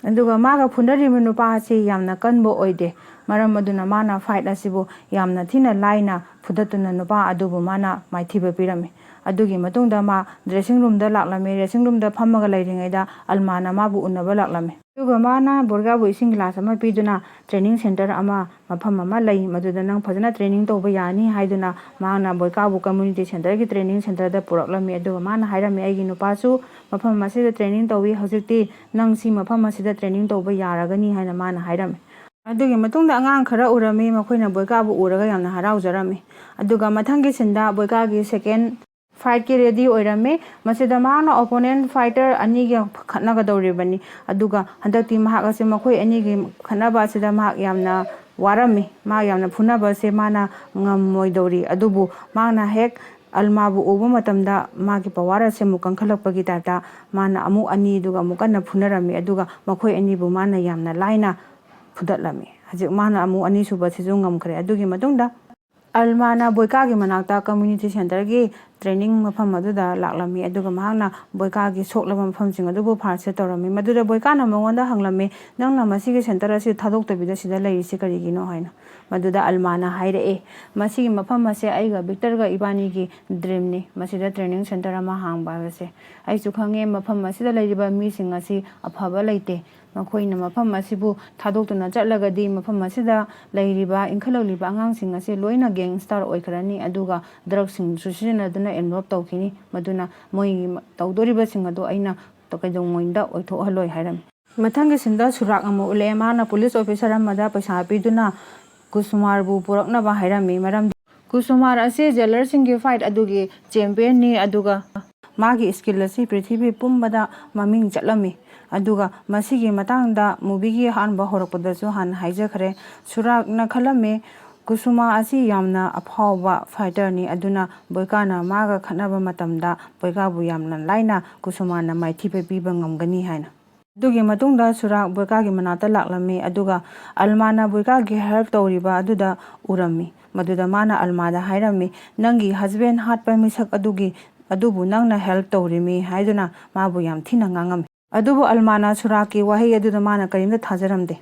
ꯑꯗꯨꯒ ꯃꯥꯒ ꯐꯨꯅꯔꯤꯕ ꯅꯨꯄꯥ ꯑꯁꯤ ꯌꯥꯝꯅ ꯀꯟꯕ ꯑꯣꯏꯗꯦ, ꯃꯔꯝ ꯑꯗꯨꯅ ꯃꯥꯅ fight ꯑꯁꯤꯕꯨ ꯌꯥꯝꯅ ꯊꯤꯅ ꯂꯥꯏꯅ ꯐꯨꯗꯠꯇꯨꯅ ꯅꯨꯄꯥ ꯑꯗꯨꯕꯨ ꯃꯥꯅ ꯃꯥꯏꯊꯤꯕ ꯄꯤꯔꯝꯃꯤ꯫ ꯑꯗꯨꯒꯤ ꯃꯇꯨꯡꯗ ꯃꯥ dressing roomꯗ ꯂꯥꯛꯂꯝꯃꯤ꯫ Dressing roomꯗ ꯐꯝꯃꯒ ꯂꯩꯔꯤꯉꯩꯗ ꯑꯜꯃꯥꯅ ꯃꯥꯕꯨ ꯎꯅꯕ ꯂꯥꯛꯂꯝꯃꯤ꯫ ꯑꯗꯨꯒ ꯃꯥꯅ ꯕꯣꯏꯀꯥꯕꯨ ꯏꯁꯤꯡ glass ꯑꯃ ꯄꯤꯗꯨꯅ training center ꯑꯃ ꯃꯐꯝ ꯑꯃ ꯂꯩ, ꯃꯗꯨꯗ ꯅꯪ ꯐꯖꯅ training ꯇꯧꯕ ꯌꯥꯅꯤ ꯍꯥꯏꯗꯨꯅ ꯃꯍꯥꯛꯅ ꯕꯣꯏꯀꯥꯕꯨ community centerꯒꯤ training centerꯗ ꯄꯨꯔꯛꯂꯝꯃꯤ꯫ ꯑꯗꯨꯒ ꯃꯥꯅ ꯍꯥꯏꯔꯝꯃꯤ, "ꯑꯩꯒꯤ ꯅꯨꯄꯥꯁꯨ ꯃꯐꯝ ꯑꯁꯤꯗ training ꯇꯧꯏ, ꯍꯧꯖꯤꯛꯇꯤ ꯅꯪ ꯁꯤ ꯃꯐꯝ ꯑꯁꯤꯗ training ꯇꯧꯕ ꯌꯥꯔꯒꯅꯤ" ꯍꯥꯏꯅ ꯃꯥꯅ ꯍꯥꯏꯔꯝꯃꯤ꯫ ꯑꯗꯨꯒꯤ ꯃꯇꯨꯡꯗ ꯑꯉꯥꯡ ꯈꯔ ꯎꯔꯝꯃꯤ, ꯃꯈꯣꯏꯅ ꯕꯣꯏꯀꯥꯕꯨ ꯎꯔꯒ ꯌꯥꯝꯅ ꯍꯔꯥꯎꯖꯔꯝꯃꯤ꯫ ꯑꯗꯨꯒ ꯃꯊꯪꯒꯤ sceneꯗ ꯕꯣꯏꯀꯥꯒꯤ second fightꯀꯤ ready ꯑꯣꯏꯔꯝꯃꯤ꯫ ꯃꯁꯤꯗ ꯃꯍꯥꯛꯅ opponent fighter ꯑꯅꯤꯒ ꯈꯠꯅꯒꯗꯧꯔꯤꯕꯅꯤ꯫ ꯑꯗꯨꯒ ꯍꯟꯗꯛꯇꯤ ꯃꯍꯥꯛ ꯑꯁꯤ ꯃꯈꯣꯏ ꯑꯅꯤꯒꯤ ꯈꯠꯅꯕ ꯑꯁꯤꯗ ꯃꯍꯥꯛ ꯌꯥꯝꯅ ꯋꯥꯔꯝꯃꯤ꯫ ꯃꯥ ꯌꯥꯝꯅ ꯐꯨꯅꯕ ꯑꯁꯦ ꯃꯥꯅ ꯉꯝꯃꯣꯏꯗꯧꯔꯤ꯫ ꯑꯗꯨꯕꯨ ꯃꯍꯥꯛꯅ ꯍꯦꯛ ꯑꯜꯃꯥꯕꯨ ꯎꯕ ꯃꯇꯝꯗ ꯃꯥꯒꯤ power ꯑꯁꯦ ꯑꯃꯨꯛ ꯀꯟꯈꯠꯂꯛꯄꯒꯤ typeꯇ ꯃꯥꯅ ꯑꯃꯨꯛ ꯑꯅꯤ ꯑꯗꯨꯒ ꯑꯃꯨꯛ ꯀꯟꯅ ꯐꯨꯅꯔꯝꯃꯤ꯫ ꯑꯗꯨꯒ ꯃꯈꯣꯏ ꯑꯅꯤꯕꯨ ꯃꯥꯅ ꯌꯥꯝꯅ ꯂꯥꯏꯅ ꯐꯨꯗꯠꯂꯝꯃꯤ꯫ ꯍꯧꯖꯤꯛ ꯃꯥꯅ ꯑꯃꯨꯛ ꯑꯅꯤꯁꯨꯕꯁꯤꯁꯨ ꯉꯝꯈ꯭ꯔꯦ꯫ ꯑꯗꯨꯒꯤ ꯃꯇꯨꯡꯗ ꯑꯜꯃꯥꯅ ꯕꯣꯏꯀꯥꯒꯤ ꯃꯅꯥꯛꯇ community centerꯒꯤ training ꯃꯐꯝ ꯑꯗꯨꯗ ꯂꯥꯛꯂꯝꯃꯤ꯫ ꯑꯗꯨꯒ ꯃꯍꯥꯛꯅ ꯕꯣꯏꯀꯥꯒꯤ ꯁꯣꯛꯂꯕ ꯃꯐꯝꯁꯤꯡ ꯑꯗꯨꯕꯨ first aid ꯇꯧꯔꯝꯃꯤ꯫ ꯃꯗꯨꯗ ꯕꯣꯏꯀꯥꯅ ꯃꯉꯣꯟꯗ ꯍꯪꯂꯝꯃꯤ, "ꯅꯪꯅ ꯃꯁꯤꯒꯤ center ꯑꯁꯤ ꯊꯥꯗꯣꯛꯇꯕꯤꯗ ꯁꯤꯗ ꯂꯩꯔꯤꯁꯤ ꯀꯔꯤꯒꯤꯅꯣ?" ꯍꯥꯏꯅ꯫ ꯃꯗꯨꯗ ꯑꯜꯃꯥꯅ ꯍꯥꯏꯔꯛꯑꯦ, "ꯃꯁꯤꯒꯤ ꯃꯐꯝ ꯑꯁꯦ ꯑꯩꯒ ꯕꯤꯛꯇꯔꯒ ꯏꯕꯥꯅꯤꯒꯤ dreamꯅꯤ, ꯃꯁꯤꯗ training center ꯑꯃ ꯍꯥꯡꯕ ꯍꯥꯏꯕꯁꯦ꯫ ꯑꯩꯁꯨ ꯈꯪꯉꯦ ꯃꯐꯝ ꯑꯁꯤꯗ ꯂꯩꯔꯤꯕ ꯃꯤꯁꯤꯡ ꯑꯁꯤ ꯑꯐꯕ ꯂꯩꯇꯦ꯫ ꯃꯈꯣꯏꯅ ꯃꯐꯝ ꯑꯁꯤꯕꯨ ꯊꯥꯗꯣꯛꯇꯨꯅ ꯆꯠꯂꯒꯗꯤ ꯃꯐꯝ ꯑꯁꯤꯗ ꯂꯩꯔꯤꯕ ꯏꯟꯈꯠꯂꯛꯂꯤꯕ ꯑꯉꯥꯡꯁꯤꯡ ꯑꯁꯤ ꯂꯣꯏꯅ gangster ꯑꯣꯏꯈ꯭ꯔꯅꯤ, ꯑꯗꯨꯒ drugsꯁꯤꯡꯁꯨ ꯁꯤꯖꯤꯟꯅꯗꯨꯅ involve ꯇꯧꯈꯤꯅꯤ꯫ ꯃꯗꯨꯅ ꯃꯣꯏꯒꯤ ꯇꯧꯗꯣꯔꯤꯕꯁꯤꯡ ꯑꯗꯨ ꯑꯩꯅ ꯀꯩꯗꯧꯉꯩꯗ ꯑꯣꯏꯊꯣꯛꯍꯜꯂꯣꯏ" ꯍꯥꯏꯔꯝꯃꯤ꯫ ꯃꯊꯪꯒꯤ sceneꯗ ꯁꯨꯔꯥꯛ ꯑꯃꯨꯛ ꯎꯠꯂꯛꯑꯦ꯫ ꯃꯥꯅ police officer ꯑꯃꯗ ꯄꯩꯁꯥ ꯄꯤꯗꯨꯅ ꯀꯨꯁꯨꯃꯥꯔꯕꯨ ꯄꯨꯔꯛꯅꯕ ꯍꯥꯏꯔꯝꯃꯤ꯫ ꯃꯔꯝꯗꯤ ꯀꯨꯁꯨꯃꯥꯔ ꯑꯁꯤ jailerꯁꯤꯡꯒꯤ fight ꯑꯗꯨꯒꯤ championꯅꯤ, ꯑꯗꯨꯒ ꯃꯥꯒꯤ skill ꯑꯁꯤ ꯄ꯭ꯔꯤꯊꯤꯕꯤ ꯄꯨꯝꯕꯗ ꯃꯃꯤꯡ ꯆꯠꯂꯝꯃꯤ꯫ ꯑꯗꯨꯒ ꯃꯁꯤꯒꯤ ꯃꯇꯥꯡꯗ movieꯒꯤ ꯑꯍꯥꯟꯕ ꯍꯧꯔꯛꯄꯗꯁꯨ ꯍꯥꯟꯅ ꯍꯥꯏꯖꯈ꯭ꯔꯦ꯫ ꯁꯨꯔꯥꯛꯅ ꯈꯜꯂꯝꯃꯤ, ꯀꯨꯁꯨꯃꯥ ꯑꯁꯤ ꯌꯥꯝꯅ ꯑꯐꯥꯎꯕ fighterꯅꯤ, ꯑꯗꯨꯅ ꯕꯣꯏꯀꯥꯅ ꯃꯥꯒ ꯈꯠꯅꯕ ꯃꯇꯝꯗ ꯕꯣꯏꯀꯥꯕꯨ ꯌꯥꯝꯅ ꯂꯥꯏꯅ ꯀꯨꯁꯨꯃꯥꯅ ꯃꯥꯏꯊꯤꯕ ꯄꯤꯕ ꯉꯝꯒꯅꯤ ꯍꯥꯏꯅ꯫ ꯑꯗꯨꯒꯤ ꯃꯇꯨꯡꯗ ꯁꯨꯔꯥꯛ ꯕꯣꯏꯀꯥꯒꯤ ꯃꯅꯥꯛꯇ ꯂꯥꯛꯂꯝꯃꯤ, ꯑꯗꯨꯒ ꯑꯜꯃꯥꯅ ꯕꯣꯏꯀꯥꯒꯤ help ꯇꯧꯔꯤꯕ ꯑꯗꯨꯗ ꯎꯔꯝꯃꯤ꯫ ꯃꯗꯨꯗ ꯃꯥꯅ ꯑꯜꯃꯥꯗ ꯍꯥꯏꯔꯝꯃꯤ, "ꯅꯪꯒꯤ husband ꯍꯥꯠꯄ ꯃꯤꯁꯛ ꯑꯗꯨꯒꯤ, ꯑꯗꯨꯕꯨ ꯅꯪꯅ help ꯇꯧꯔꯤꯃꯤ" ꯍꯥꯏꯗꯨꯅ ꯃꯥꯕꯨ ꯌꯥꯝ ꯊꯤꯅ ꯉꯥꯡꯉꯝꯃꯤ꯫ ꯑꯗꯨꯕꯨ ꯑꯜꯃꯥꯅ ꯁꯨꯔꯥꯛꯀꯤ ꯋꯥꯍꯩ ꯑꯗꯨꯗ ꯃꯥꯅ ꯀꯔꯤꯝꯇ ꯊꯥꯖꯔꯝꯗꯦ꯫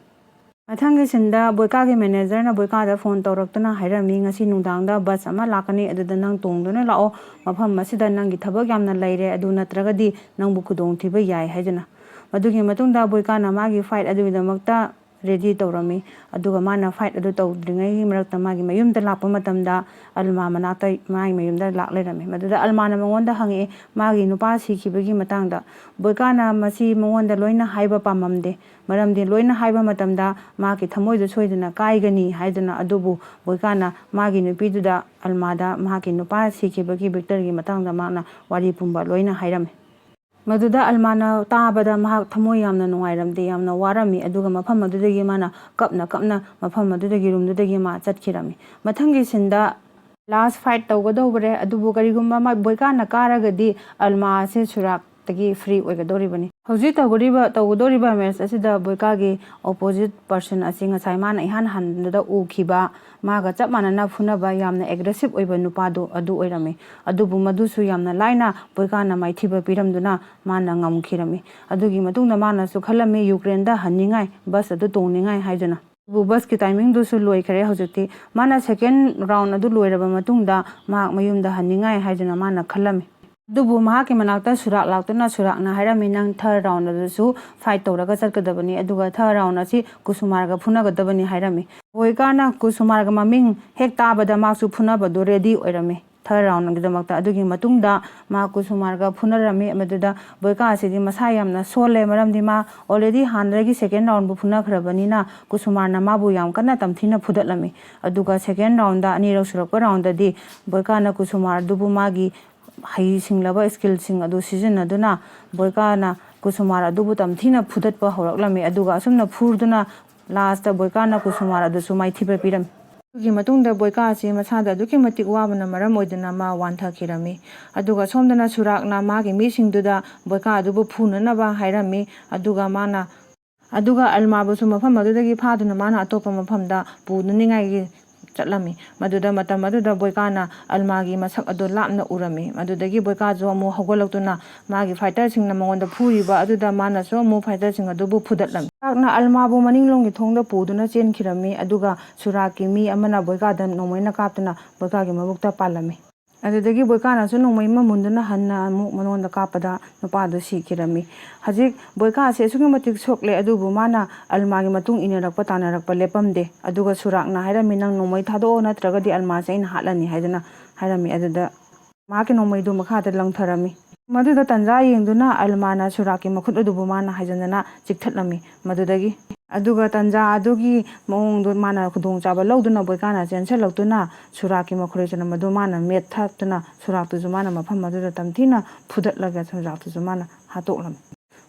ꯃꯊꯪꯒꯤ ꯁꯤꯟꯗ ꯕꯣꯏꯀꯥꯒꯤ ꯃꯦꯅꯦꯖꯔꯅ ꯕꯣꯏꯀꯥꯗ ꯐꯣꯟ ꯇꯧꯔꯛꯇꯨꯅ ꯍꯥꯏꯔꯝꯃꯤ, "ꯉꯁꯤ ꯅꯨꯡꯗꯥꯡꯗ ꯕꯁ ꯑꯃ ꯂꯥꯛꯀꯅꯤ, ꯑꯗꯨꯗ ꯅꯪ ꯇꯣꯡꯗꯨꯅ ꯂꯥꯛꯑꯣ꯫ ꯃꯐꯝ ꯑꯁꯤꯗ ꯅꯪꯒꯤ ꯊꯕꯛ ꯌꯥꯝꯅ ꯂꯩꯔꯦ, ꯑꯗꯨ ꯅꯠꯇ꯭ꯔꯒꯗꯤ ꯅꯪꯕꯨ ꯈꯨꯗꯣꯡꯊꯤꯕ ꯌꯥꯏ" ꯍꯥꯏꯗꯨꯅ꯫ ꯃꯗꯨꯒꯤ ꯃꯇꯨꯡꯗ ꯕꯣꯏꯀꯥꯅ ꯃꯥꯒꯤ ꯐ꯭ꯂꯥꯏꯠ ꯑꯗꯨꯒꯤꯗꯃꯛꯇ ꯔꯦꯗꯤ ꯇꯧꯔꯝꯃꯤ꯫ ꯑꯗꯨꯒ ꯃꯥꯅ ꯐ꯭ꯂꯥꯏꯠ ꯑꯗꯨ ꯇꯧꯗ꯭ꯔꯤꯉꯩꯒꯤ ꯃꯔꯛꯇ ꯃꯥꯒꯤ ꯃꯌꯨꯝꯗ ꯂꯥꯛꯄ ꯃꯇꯝꯗ ꯑꯜꯃꯥ ꯃꯅꯥꯛꯇ ꯃꯥꯒꯤ ꯃꯌꯨꯝꯗ ꯂꯥꯛ ꯂꯩꯔꯝꯃꯤ꯫ ꯃꯗꯨꯗ ꯑꯜꯃꯥꯅ ꯃꯉꯣꯟꯗ ꯍꯪꯉꯛꯑꯦ ꯃꯥꯒꯤ ꯅꯨꯄꯥ ꯁꯤꯈꯤꯕꯒꯤ ꯃꯇꯥꯡꯗ꯫ ꯕꯣꯏꯀꯥꯅ ꯃꯁꯤ ꯃꯉꯣꯟꯗ ꯂꯣꯏꯅ ꯍꯥꯏꯕ ꯄꯥꯝꯃꯝꯗꯦ, ꯃꯔꯝꯗꯤ ꯂꯣꯏꯅ ꯍꯥꯏꯕ ꯃꯇꯝꯗ ꯃꯍꯥꯛꯀꯤ ꯊꯃꯣꯏꯗ ꯁꯣꯏꯗꯅ ꯀꯥꯏꯒꯅꯤ ꯍꯥꯏꯗꯨꯅ꯫ ꯑꯗꯨꯕꯨ ꯕꯣꯏꯀꯥꯅ ꯃꯥꯒꯤ ꯅꯨꯄꯤꯗꯨꯗ ꯑꯜꯃꯥꯗ ꯃꯍꯥꯛꯀꯤ ꯅꯨꯄꯥ ꯁꯤꯈꯤꯕꯒꯤ ꯕꯤꯛꯇꯔꯒꯤ ꯃꯇꯥꯡꯗ ꯃꯍꯥꯛꯅ ꯋꯥꯔꯤ ꯄꯨꯝꯕ ꯂꯣꯏꯅ ꯍꯥꯏꯔꯝꯃꯤ꯫ ꯃꯗꯨꯗ ꯑꯜꯃꯥꯅ ꯇꯥꯕꯗ ꯃꯍꯥꯛ ꯊꯃꯣꯏ ꯌꯥꯝꯅ ꯅꯨꯡꯉꯥꯏꯔꯝꯗꯦ, ꯌꯥꯝꯅ ꯋꯥꯔꯝꯃꯤ꯫ ꯑꯗꯨꯒ ꯃꯐꯝ ꯑꯗꯨꯗꯒꯤ ꯃꯥꯅ ꯀꯞꯅ ꯀꯞꯅ ꯃꯐꯝ ꯑꯗꯨꯗꯒꯤ, ꯔꯨꯝꯗꯨꯗꯒꯤ ꯃꯥ ꯆꯠꯈꯤꯔꯝꯃꯤ꯫ ꯃꯊꯪꯒꯤ ꯁꯤꯟꯗ ꯂꯥꯁ ꯐꯥꯏꯠ ꯇꯧꯒꯗꯧꯕꯔꯦ, ꯑꯗꯨꯕꯨ ꯀꯔꯤꯒꯨꯝꯕ ꯃꯥ ꯕꯣꯏꯀꯥꯅ ꯀꯥꯔꯒꯗꯤ ꯑꯜꯃꯥ ꯑꯁꯤ ꯁꯨꯔꯥꯛꯇꯒꯤ ꯐ꯭ꯔꯤ ꯑꯣꯏꯒꯗꯧꯔꯤꯕꯅꯤ꯫ ꯍꯧꯖꯤꯛ ꯇꯧꯒꯗꯧꯔꯤꯕ, ꯇꯧꯒꯗꯧꯔꯤꯕ ꯃꯦꯠꯆ ꯑꯁꯤꯗ ꯕꯣꯏꯀꯥꯒꯤ ꯑꯣꯄꯣꯖꯤꯠ ꯄꯔꯁꯟ ꯑꯁꯤ ꯉꯁꯥꯏ ꯃꯥꯅ ꯏꯍꯥꯟ ꯍꯥꯟꯕꯗ ꯎꯈꯤꯕ, ꯃꯥꯒ ꯆꯞ ꯃꯥꯟꯅꯅ ꯐꯨꯅꯕ ꯌꯥꯝꯅ ꯑꯦꯒ꯭ꯔꯦꯁꯤꯞ ꯑꯣꯏꯕ ꯅꯨꯄꯥꯗꯨ ꯑꯗꯨ ꯑꯣꯏꯔꯝꯃꯤ꯫ ꯑꯗꯨꯕꯨ ꯃꯗꯨꯁꯨ ꯌꯥꯝꯅ ꯂꯥꯏꯅ ꯕꯣꯏꯀꯥꯅ ꯃꯥꯏꯊꯤꯕ ꯄꯤꯔꯝꯗꯨꯅ ꯃꯥꯅ ꯉꯝꯈꯤꯔꯝꯃꯤ꯫ ꯑꯗꯨꯒꯤ ꯃꯇꯨꯡꯗ ꯃꯥꯅꯁꯨ ꯈꯜꯂꯝꯃꯤ ꯌꯨꯀ꯭ꯔꯦꯟꯗ ꯍꯟꯅꯤꯡꯉꯥꯏ, ꯕꯁ ꯑꯗꯨ ꯇꯣꯡꯅꯤꯡꯉꯥꯏ ꯍꯥꯏꯗꯨꯅ꯫ ꯑꯗꯨꯕꯨ ꯕꯁꯀꯤ ꯇꯥꯏꯃꯤꯡꯗꯨꯁꯨ ꯂꯣꯏꯈꯔꯦ ꯍꯧꯖꯤꯛꯇꯤ꯫ ꯃꯥꯅ ꯁꯦꯀꯦꯟ ꯔꯥꯎꯟ ꯑꯗꯨ ꯂꯣꯏꯔꯕ ꯃꯇꯨꯡꯗ ꯃꯍꯥꯛ ꯃꯌꯨꯝꯗ ꯍꯟꯅꯤꯡꯉꯥꯏ ꯍꯥꯏꯗꯨꯅ ꯃꯥꯅ ꯈꯜꯂꯝꯃꯤ꯫ ꯑꯗꯨꯕꯨ ꯃꯍꯥꯛꯀꯤ ꯃꯅꯥꯛꯇ ꯁꯨꯔꯥꯛ ꯂꯥꯛꯇꯨꯅ ꯁꯨꯔꯥꯛꯅ ꯍꯥꯏꯔꯝꯃꯤ, "ꯅꯪ ꯊꯥꯔꯠ ꯔꯥꯎꯟ ꯑꯗꯨꯁꯨ ꯐꯥꯏꯠ ꯇꯧꯔꯒ ꯆꯠꯀꯗꯕꯅꯤ, ꯑꯗꯨꯒ ꯊꯥꯔꯠ ꯔꯥꯎꯟ ꯑꯁꯤ ꯀꯨꯁꯨꯃꯥꯔꯒ ꯐꯨꯅꯒꯗꯕꯅꯤ" ꯍꯥꯏꯔꯝꯃꯤ꯫ ꯕꯣꯏꯀꯥꯅ ꯀꯨꯁꯨꯃꯥꯔꯒ ꯃꯃꯤꯡ ꯍꯦꯛ ꯇꯥꯕꯗ ꯃꯍꯥꯛꯁꯨ ꯐꯨꯅꯕꯗꯨ ꯔꯦꯗꯤ ꯑꯣꯏꯔꯝꯃꯤ꯫ ꯊꯥꯔꯠ ꯔꯥꯎꯟꯒꯤꯗꯃꯛꯇ꯫ ꯑꯗꯨꯒꯤ ꯃꯇꯨꯡꯗ ꯃꯥ ꯀꯨꯁꯨꯃꯥꯔꯒ ꯐꯨꯅꯔꯝꯃꯤ꯫ ꯃꯗꯨꯗ ꯕꯣꯏꯀꯥ ꯑꯁꯤꯗꯤ ꯃꯁꯥ ꯌꯥꯝꯅ ꯁꯣꯜꯂꯦ, ꯃꯔꯝꯗꯤ ꯃꯥ ꯑꯣꯜꯔꯦꯗꯤ ꯍꯥꯟꯅꯗꯒꯤ ꯁꯦꯀꯦꯟ ꯔꯥꯎꯟꯕꯨ ꯐꯨꯅꯈ꯭ꯔꯕꯅꯤꯅ ꯀꯨꯁꯨꯃꯥꯔꯅ ꯃꯥꯕꯨ ꯌꯥꯝ ꯀꯟꯅ ꯇꯝꯊꯤꯅ ꯐꯨꯗꯠꯂꯝꯃꯤ꯫ ꯑꯗꯨꯒ ꯁꯦꯀꯦꯟ ꯔꯥꯎꯟꯗ, ꯑꯅꯤꯔꯛ ꯁꯨꯔꯛꯄ ꯔꯥꯎꯟꯗꯗꯤ ꯕꯣꯏꯀꯥꯅ ꯀꯨꯁꯨꯃꯥꯔ ꯑꯗꯨꯕꯨ ꯃꯥꯒꯤ ꯍꯩꯁꯤꯡꯂꯕ ꯁ꯭ꯀꯤꯜꯁꯤꯡ ꯑꯗꯨ ꯁꯤꯖꯤꯟꯅꯗꯨꯅ ꯕꯣꯏꯀꯥꯅ ꯀꯨꯁꯨꯃꯥꯔ ꯑꯗꯨꯕꯨ ꯇꯝꯊꯤꯅ ꯐꯨꯗꯠꯄ ꯍꯧꯔꯛꯂꯝꯃꯤ꯫ ꯑꯗꯨꯒ ꯑꯁꯨꯝꯅ ꯐꯨꯗꯨꯅ ꯂꯥꯁꯇ ꯕꯣꯏꯀꯥꯅ ꯀꯨꯁꯨꯃꯥꯔ ꯑꯗꯨꯁꯨ ꯃꯥꯏꯊꯤꯕ ꯄꯤꯔꯝꯃꯤ꯫ ꯑꯗꯨꯒꯤ ꯃꯇꯨꯡꯗ ꯕꯣꯏꯀꯥ ꯑꯁꯤ ꯃꯁꯥꯗ ꯑꯗꯨꯛꯀꯤ ꯃꯇꯤꯛ ꯋꯥꯕꯅ ꯃꯔꯝ ꯑꯣꯏꯗꯨꯅ ꯃꯥ ꯋꯥꯟꯊꯈꯤꯔꯝꯃꯤ꯫ ꯑꯗꯨꯒ ꯁꯣꯝꯗꯅ ꯁꯨꯔꯥꯛꯅ ꯃꯥꯒꯤ ꯃꯤꯁꯤꯡꯗꯨꯗ ꯕꯣꯏꯀꯥ ꯑꯗꯨꯕꯨ ꯐꯨꯅꯅꯕ ꯍꯥꯏꯔꯝꯃꯤ꯫ ꯑꯗꯨꯒ ꯃꯥꯅ, ꯑꯗꯨꯒ ꯑꯜꯃꯥꯕꯨꯁꯨ ꯃꯐꯝ ꯑꯗꯨꯗꯒꯤ ꯐꯥꯗꯨꯅ ꯃꯥꯅ ꯑꯇꯣꯞꯄ ꯃꯐꯝꯗ ꯄꯨꯅꯅꯤꯡꯉꯥꯏꯒꯤ ꯆꯠꯂꯝꯃꯤ꯫ ꯃꯗꯨꯗ ꯃꯇꯝ ꯑꯗꯨꯗ ꯕꯣꯏꯀꯥꯅ ꯑꯜꯃꯥꯒꯤ ꯃꯁꯛ ꯑꯗꯨ ꯂꯥꯞꯅ ꯎꯔꯝꯃꯤ꯫ ꯃꯗꯨꯗꯒꯤ ꯕꯣꯏꯀꯥꯁꯨ ꯑꯃꯨꯛ ꯍꯧꯒꯠꯂꯛꯇꯨꯅ ꯃꯥꯒꯤ ꯐꯥꯏꯇꯔꯁꯤꯡꯅ ꯃꯉꯣꯟꯗ ꯐꯨꯔꯤꯕ ꯑꯗꯨꯗ ꯃꯥꯅꯁꯨ ꯑꯃꯨꯛ ꯐꯥꯏꯇꯔꯁꯤꯡ ꯑꯗꯨꯕꯨ ꯐꯨꯗꯠꯂꯝꯃꯤ꯫ ꯁꯨꯔꯥꯛꯅ ꯑꯜꯃꯥꯕꯨ ꯃꯅꯤꯡꯂꯣꯝꯒꯤ ꯊꯣꯡꯗ ꯄꯨꯗꯨꯅ ꯆꯦꯟꯈꯤꯔꯝꯃꯤ, ꯑꯗꯨꯒ ꯁꯨꯔꯥꯛꯀꯤ ꯃꯤ ꯑꯃꯅ ꯕꯣꯏꯀꯥꯗ ꯅꯣꯡꯃꯩꯅ ꯀꯥꯞꯇꯨꯅ ꯕꯣꯏꯀꯥꯒꯤ ꯃꯕꯨꯛꯇ ꯄꯥꯜꯂꯝꯃꯤ꯫ ꯑꯗꯨꯗꯒꯤ ꯕꯣꯏꯀꯥꯅꯁꯨ ꯅꯣꯡꯃꯩ ꯑꯃ ꯃꯨꯟꯗꯨꯅ ꯍꯟꯅ ꯑꯃꯨꯛ ꯃꯉꯣꯟꯗ ꯀꯥꯞꯄꯗ ꯅꯨꯄꯥꯗꯨ ꯁꯤꯈꯤꯔꯝꯃꯤ꯫ ꯍꯧꯖꯤꯛ ꯕꯣꯏꯀꯥꯁꯦ ꯑꯁꯨꯛꯀꯤ ꯃꯇꯤꯛ ꯁꯣꯛꯂꯦ, ꯑꯗꯨꯕꯨ ꯃꯥꯅ ꯑꯜꯃꯥꯒꯤ ꯃꯇꯨꯡ ꯏꯟꯅꯔꯛꯄ ꯇꯥꯟꯅꯔꯛꯄ ꯂꯦꯞꯄꯝꯗꯦ꯫ ꯑꯗꯨꯒ ꯁꯨꯔꯥꯛꯅ ꯍꯥꯏꯔꯝꯃꯤ, "ꯅꯪ ꯅꯣꯡꯃꯩ ꯊꯥꯗꯣꯛꯑꯣ, ꯅꯠꯇ꯭ꯔꯒꯗꯤ ꯑꯜꯃꯥꯁꯦ ꯑꯩꯅ ꯍꯥꯠꯂꯅꯤ" ꯍꯥꯏꯗꯨꯅ ꯍꯥꯏꯔꯝꯃꯤ꯫ ꯑꯗꯨꯗ ꯃꯍꯥꯛꯀꯤ ꯅꯣꯡꯃꯩꯗꯨ ꯃꯈꯥꯗ ꯂꯪꯊꯔꯝꯃꯤ꯫ ꯃꯗꯨꯗ ꯇꯟꯖꯥ ꯌꯦꯡꯗꯨꯅ ꯑꯜꯃꯥꯅ ꯁꯨꯔꯥꯛꯀꯤ ꯃꯈꯨꯠ ꯑꯗꯨꯕꯨ ꯃꯥꯅ ꯍꯥꯏꯖꯟꯗꯅ ꯆꯤꯛꯊꯠꯂꯝꯃꯤ꯫ ꯃꯗꯨꯗꯒꯤ ꯑꯗꯨꯒ ꯇꯟꯖꯥ ꯑꯗꯨꯒꯤ ꯃꯑꯣꯡꯗꯨ ꯃꯥꯅ ꯈꯨꯗꯣꯡꯆꯥꯕ ꯂꯧꯗꯨꯅ ꯕꯣꯏꯀꯥꯅ ꯆꯦꯟꯁꯤꯜꯂꯛꯇꯨꯅ ꯁꯨꯔꯥꯛꯀꯤ ꯃꯈꯨꯔꯩ ꯆꯅꯝ ꯑꯗꯨ ꯃꯥꯅ ꯃꯦꯠꯊꯠꯇꯨꯅ ꯁꯨꯔꯥꯛꯇꯨꯁꯨ ꯃꯥꯅ ꯃꯐꯝ ꯑꯗꯨꯗ ꯇꯝꯊꯤꯅ ꯐꯨꯗꯠꯂꯒ ꯁꯨꯔꯥꯛꯇꯨꯁꯨ ꯃꯥꯅ ꯍꯥꯠꯇꯣꯛꯂꯝꯃꯤ꯫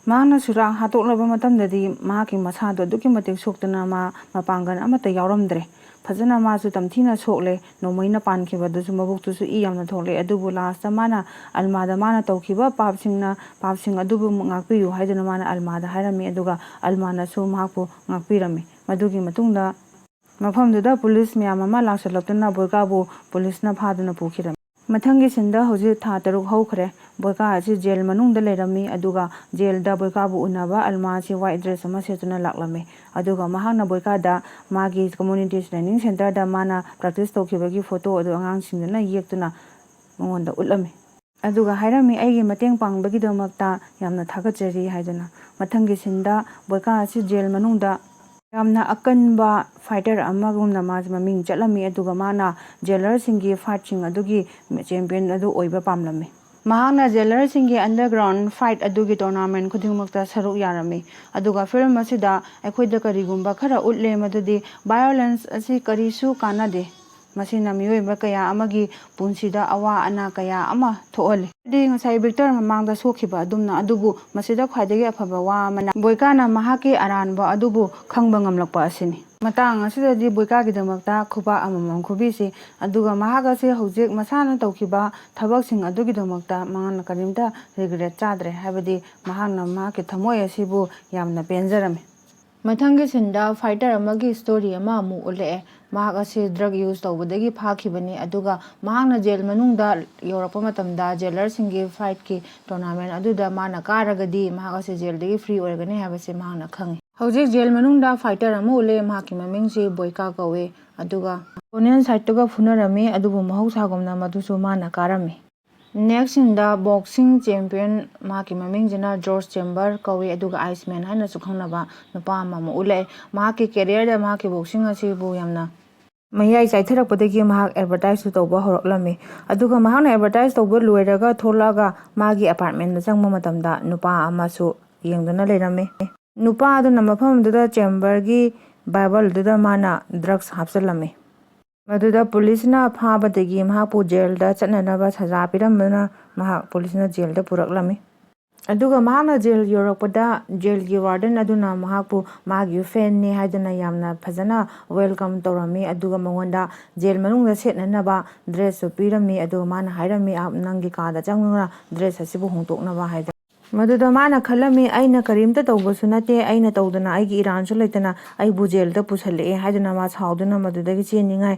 ꯃꯍꯥꯛꯅ ꯁꯨꯔꯥꯛ ꯍꯥꯠꯇꯣꯛꯂꯕ ꯃꯇꯝꯗꯗꯤ ꯃꯍꯥꯛꯀꯤ ꯃꯁꯥꯗꯣ ꯑꯗꯨꯛꯀꯤ ꯃꯇꯤꯛ ꯁꯣꯛꯇꯨꯅ ꯃꯥ ꯃꯄꯥꯡꯒꯜ ꯑꯃꯠꯇ ꯌꯥꯎꯔꯝꯗ꯭ꯔꯦ꯫ ꯐꯖꯅ ꯃꯥꯁꯨ ꯇꯝꯊꯤꯅ ꯁꯣꯛꯂꯦ꯫ ꯅꯣꯡꯃꯩꯅ ꯄꯥꯟꯈꯤꯕꯗꯨꯁꯨ ꯃꯕꯨꯛꯇꯨꯁꯨ ꯏ ꯌꯥꯝꯅ ꯊꯣꯛꯂꯛꯑꯦ꯫ ꯑꯗꯨꯕꯨ ꯂꯥꯁꯇ ꯃꯥꯅ ꯑꯜꯃꯥꯗ ꯃꯥꯅ ꯇꯧꯈꯤꯕ ꯄꯥꯞꯁꯤꯡꯅ, ꯄꯥꯞꯁꯤꯡ ꯑꯗꯨꯕꯨ ꯉꯥꯛꯄꯤꯌꯨ ꯍꯥꯏꯗꯨꯅ ꯃꯥꯅ ꯑꯜꯃꯥꯗ ꯍꯥꯏꯔꯝꯃꯤ꯫ ꯑꯗꯨꯒ ꯑꯜꯃꯥꯅꯁꯨ ꯃꯍꯥꯛꯄꯨ ꯉꯥꯛꯄꯤꯔꯝꯃꯤ꯫ ꯃꯗꯨꯒꯤ ꯃꯇꯨꯡꯗ ꯃꯐꯝꯗꯨꯗ ꯄꯨꯂꯤꯁ ꯃꯌꯥꯝ ꯑꯃ ꯂꯥꯛꯁꯤꯜꯂꯛꯇꯨꯅ ꯕꯣꯏꯀꯥꯕꯨ ꯄꯨꯂꯤꯁꯅ ꯐꯥꯗꯨꯅ ꯄꯨꯈꯤꯔꯝꯃꯤ꯫ ꯃꯊꯪꯒꯤ ꯁꯤꯟꯗ ꯍꯧꯖꯤꯛ ꯊꯥ ꯇꯔꯨꯛ ꯍꯧꯈ꯭ꯔꯦ꯫ ꯕꯣꯏꯀꯥ ꯑꯁꯤ ꯖꯦꯜ ꯃꯅꯨꯡꯗ ꯂꯩꯔꯝꯃꯤ, ꯑꯗꯨꯒ ꯖꯦꯜꯗ ꯕꯣꯏꯀꯥꯕꯨ ꯎꯅꯕ ꯑꯜꯃꯥ ꯑꯁꯤ ꯋꯥꯏꯠ ꯗ꯭ꯔꯦꯁ ꯑꯃ ꯁꯦꯠꯇꯨꯅ ꯂꯥꯛꯂꯝꯃꯤ꯫ ꯑꯗꯨꯒ ꯃꯍꯥꯛꯅ ꯕꯣꯏꯀꯥꯗ ꯃꯥꯒꯤ ꯀꯝꯃ꯭ꯌꯨꯅꯤꯇꯤ ꯇ꯭ꯔꯦꯅꯤꯡ ꯁꯦꯟꯇꯔꯗ ꯃꯥꯅ ꯄ꯭ꯔꯦꯛꯇꯤꯁ ꯇꯧꯈꯤꯕꯒꯤ ꯐꯣꯇꯣ ꯑꯗꯨ ꯑꯉꯥꯡꯁꯤꯡꯗꯨꯅ ꯌꯦꯛꯇꯨꯅ ꯃꯉꯣꯟꯗ ꯎꯠꯂꯝꯃꯤ꯫ ꯑꯗꯨꯒ ꯍꯥꯏꯔꯝꯃꯤ, "ꯑꯩꯒꯤ ꯃꯇꯦꯡ ꯄꯥꯡꯕꯒꯤꯗꯃꯛꯇ ꯌꯥꯝꯅ ꯊꯥꯒꯠꯆꯔꯤ" ꯍꯥꯏꯗꯨꯅ꯫ ꯃꯊꯪꯒꯤ ꯁꯤꯟꯗ ꯕꯣꯏꯀꯥ ꯑꯁꯤ ꯖꯦꯜ ꯃꯅꯨꯡꯗ ꯌꯥꯝꯅ ꯑꯀꯟꯕ ꯐꯥꯏꯇꯔ ꯑꯃꯒꯨꯝꯅ ꯃꯥꯁꯦ ꯃꯃꯤꯡ ꯆꯠꯂꯝꯃꯤ, ꯑꯗꯨꯒ ꯃꯥꯅ ꯖꯦꯂꯔꯁꯤꯡꯒꯤ ꯐꯥꯏꯠꯁꯤꯡ ꯑꯗꯨꯒꯤ ꯆꯦꯝꯄꯤꯌꯟ ꯑꯗꯨ ꯑꯣꯏꯕ ꯄꯥꯝꯂꯝꯃꯤ꯫ ꯃꯍꯥꯛꯅ ꯖꯦꯂꯔꯁꯤꯡꯒꯤ ꯑꯟꯗꯔꯒ꯭ꯔꯥꯎꯟ ꯐꯥꯏꯠ ꯑꯗꯨꯒꯤ ꯇꯣꯔꯅꯥꯃꯦꯟ ꯈꯨꯗꯤꯡꯃꯛꯇ ꯁꯔꯨꯛ ꯌꯥꯔꯝꯃꯤ꯫ ꯑꯗꯨꯒ ꯐꯤꯂꯝ ꯑꯁꯤꯗ ꯑꯩꯈꯣꯏꯗ ꯀꯔꯤꯒꯨꯝꯕ ꯈꯔ ꯎꯠꯂꯦ, ꯃꯗꯨꯗꯤ ꯚꯥꯏꯑꯣꯂꯦꯟꯁ ꯑꯁꯤ ꯀꯔꯤꯁꯨ ꯀꯥꯟꯅꯗꯦ꯫ ꯃꯁꯤꯅ ꯃꯤꯑꯣꯏꯕ ꯀꯌꯥ ꯑꯃꯒꯤ ꯄꯨꯟꯁꯤꯗ ꯑꯋꯥ ꯑꯅꯥ ꯀꯌꯥ ꯑꯃ ꯊꯣꯛꯍꯜꯂꯤ꯫ ꯍꯥꯏꯗꯤ ꯉꯁꯥꯏ ꯚꯤꯛꯇꯔ ꯃꯃꯥꯡꯗ ꯁꯣꯛꯈꯤꯕ ꯑꯗꯨꯝꯅ, ꯑꯗꯨꯕꯨ ꯃꯁꯤꯗ ꯈ꯭ꯋꯥꯏꯗꯒꯤ ꯑꯐꯕ ꯋꯥ ꯑꯃꯅ ꯕꯣꯏꯀꯥꯅ ꯃꯍꯥꯛꯀꯤ ꯑꯔꯥꯟꯕ ꯑꯗꯨꯕꯨ ꯈꯪꯕ ꯉꯝꯂꯛꯄ ꯑꯁꯤꯅꯤ꯫ ꯃꯇꯥꯡ ꯑꯁꯤꯗꯗꯤ ꯕꯣꯏꯀꯥꯒꯤꯗꯃꯛꯇ ꯈꯨꯕꯥꯛ ꯑꯃꯃꯝ ꯈꯨꯕꯤꯁꯤ, ꯑꯗꯨꯒ ꯃꯍꯥꯛ ꯑꯁꯤ ꯍꯧꯖꯤꯛ ꯃꯁꯥꯅ ꯇꯧꯈꯤꯕ ꯊꯕꯛꯁꯤꯡ ꯑꯗꯨꯒꯤꯗꯃꯛꯇ ꯃꯍꯥꯛꯅ ꯀꯔꯤꯝꯇ ꯔꯤꯒ꯭ꯔꯦꯠ ꯆꯥꯗ꯭ꯔꯦ, ꯍꯥꯏꯕꯗꯤ ꯃꯍꯥꯛꯅ ꯃꯍꯥꯛꯀꯤ ꯊꯃꯣꯏ ꯑꯁꯤꯕꯨ ꯌꯥꯝꯅ ꯄꯦꯟꯖꯔꯝꯃꯤ꯫ ꯃꯊꯪꯒꯤ ꯁꯤꯟꯗ ꯐꯥꯏꯇꯔ ꯑꯃꯒꯤ ꯁ꯭ꯇꯣꯔꯤ ꯑꯃ ꯑꯃꯨꯛ ꯎꯠꯂꯛꯑꯦ꯫ ꯃꯍꯥꯛ ꯑꯁꯤ ꯗ꯭ꯔꯒ ꯌꯨꯁ ꯇꯧꯕꯗꯒꯤ ꯐꯥꯈꯤꯕꯅꯤ, ꯑꯗꯨꯒ ꯃꯍꯥꯛꯅ ꯖꯦꯜ ꯃꯅꯨꯡꯗ ꯌꯧꯔꯛꯄ ꯃꯇꯝꯗ ꯖꯦꯂꯔꯁꯤꯡꯒꯤ ꯐꯥꯏꯠꯀꯤ ꯇꯣꯔꯅꯥꯃꯦꯟ ꯑꯗꯨꯗ ꯃꯥꯅ ꯀꯥꯔꯒꯗꯤ ꯃꯍꯥꯛ ꯑꯁꯤ ꯖꯦꯜꯗꯒꯤ ꯐ꯭ꯔꯤ ꯑꯣꯏꯔꯒꯅꯤ ꯍꯥꯏꯕꯁꯤ ꯃꯍꯥꯛꯅ ꯈꯪꯉꯤ꯫ ꯍꯧꯖꯤꯛ ꯖꯦꯜ ꯃꯅꯨꯡꯗ ꯐꯥꯏꯇꯔ ꯑꯃ ꯎꯠꯂꯦ, ꯃꯍꯥꯛꯀꯤ ꯃꯃꯤꯡꯁꯤ ꯕꯣꯏꯀꯥ ꯀꯧꯏ꯫ ꯑꯗꯨꯒ ꯑꯣꯄꯣꯅꯦꯟ ꯁꯥꯏꯠꯇꯨꯒ ꯐꯨꯅꯔꯝꯃꯤ, ꯑꯗꯨꯕꯨ ꯃꯍꯧꯁꯥꯒꯨꯝꯅ ꯃꯗꯨꯁꯨ ꯃꯥꯅ ꯀꯥꯔꯝꯃꯤ꯫ ꯅꯦꯛꯁ ꯁꯤꯟꯗ ꯕꯣꯛꯁꯤꯡ ꯆꯦꯝꯄꯤꯌꯟ, ꯃꯍꯥꯛꯀꯤ ꯃꯃꯤꯡꯁꯤꯅ ꯖꯣꯔꯖ ꯆꯦꯝꯕꯔ ꯀꯧꯏ, ꯑꯗꯨꯒ ꯑꯥꯏꯁꯃꯦꯟ ꯍꯥꯏꯅꯁꯨ ꯈꯪꯅꯕ ꯅꯨꯄꯥ ꯑꯃꯃꯨꯛ ꯎꯠꯂꯛꯑꯦ꯫ ꯃꯍꯥꯛꯀꯤ ꯀꯦꯔꯤꯌꯔꯗ ꯃꯍꯥꯛꯀꯤ ꯕꯣꯛꯁꯤꯡ ꯑꯁꯤꯕꯨ ꯌꯥꯝꯅ ꯃꯌꯥꯏ ꯆꯥꯏꯊꯔꯛꯄꯗꯒꯤ ꯃꯍꯥꯛ ꯑꯦꯗꯚꯔꯇꯥꯏꯖꯁꯨ ꯇꯧꯕ ꯍꯧꯔꯛꯂꯝꯃꯤ꯫ ꯑꯗꯨꯒ ꯃꯍꯥꯛꯅ ꯑꯦꯗꯚꯔꯇꯥꯏꯖ ꯇꯧꯕ ꯂꯣꯏꯔꯒ ꯊꯣꯛꯂꯛꯑꯒ ꯃꯥꯒꯤ ꯑꯦꯄꯥꯔꯠꯃꯦꯟꯗ ꯆꯪꯕ ꯃꯇꯝꯗ ꯅꯨꯄꯥ ꯑꯃꯁꯨ ꯌꯦꯡꯗꯨꯅ ꯂꯩꯔꯝꯃꯤ꯫ ꯅꯨꯄꯥ ꯑꯗꯨꯅ ꯃꯐꯝꯗꯨꯗ ꯆꯦꯝꯕꯔꯒꯤ ꯕꯥꯏꯕꯜꯗꯨꯗ ꯃꯥꯅ ꯗ꯭ꯔꯒꯁ ꯍꯥꯞꯆꯤꯜꯂꯝꯃꯤ꯫ ꯃꯗꯨꯗ ꯄꯨꯂꯤꯁꯅ ꯐꯥꯕꯗꯒꯤ ꯃꯍꯥꯛꯄꯨ ꯖꯦꯜꯗ ꯆꯠꯅꯅꯕ ꯁꯖꯥ ꯄꯤꯔꯝꯕꯅ ꯃꯍꯥꯛ ꯄꯨꯂꯤꯁꯅ ꯖꯦꯜꯗ ꯄꯨꯔꯛꯂꯝꯃꯤ꯫ ꯑꯗꯨꯒ ꯃꯍꯥꯛꯅ ꯖꯦꯜ ꯌꯧꯔꯛꯄꯗ ꯖꯦꯜꯒꯤ ꯋꯥꯔꯗꯟ ꯑꯗꯨꯅ ꯃꯍꯥꯛꯄꯨ ꯃꯥꯒꯤ ꯐꯦꯟꯅꯤ ꯍꯥꯏꯗꯨꯅ ꯌꯥꯝꯅ ꯐꯖꯅ ꯋꯦꯜꯀꯝ ꯇꯧꯔꯝꯃꯤ꯫ ꯑꯗꯨꯒ ꯃꯉꯣꯟꯗ ꯖꯦꯜ ꯃꯅꯨꯡꯗ ꯁꯦꯠꯅꯅꯕ ꯗ꯭ꯔꯦꯁꯁꯨ ꯄꯤꯔꯝꯃꯤ꯫ ꯑꯗꯨꯒ ꯃꯥꯅ ꯍꯥꯏꯔꯝꯃꯤ, "ꯑꯥꯞ ꯅꯪꯒꯤ ꯀꯥꯗ ꯆꯪꯗꯨꯅ ꯗ꯭ꯔꯦꯁ ꯑꯁꯤꯕꯨ ꯍꯣꯡꯗꯣꯛꯅꯕ" ꯍꯥꯏꯗꯅ꯫ ꯃꯗꯨꯗ ꯃꯥꯅ ꯈꯜꯂꯝꯃꯤ, "ꯑꯩꯅ ꯀꯔꯤꯝꯇ ꯇꯧꯕꯁꯨ ꯅꯠꯇꯦ, ꯑꯩꯅ ꯇꯧꯗꯅ, ꯑꯩꯒꯤ ꯏꯔꯥꯟꯁꯨ ꯂꯩꯇꯅ ꯑꯩꯕꯨ ꯖꯦꯜꯗ ꯄꯨꯁꯜꯂꯛꯑꯦ" ꯍꯥꯏꯗꯨꯅ ꯃꯥ ꯁꯥꯎꯗꯨꯅ ꯃꯗꯨꯗꯒꯤ ꯆꯦꯟꯅꯤꯡꯉꯥꯏ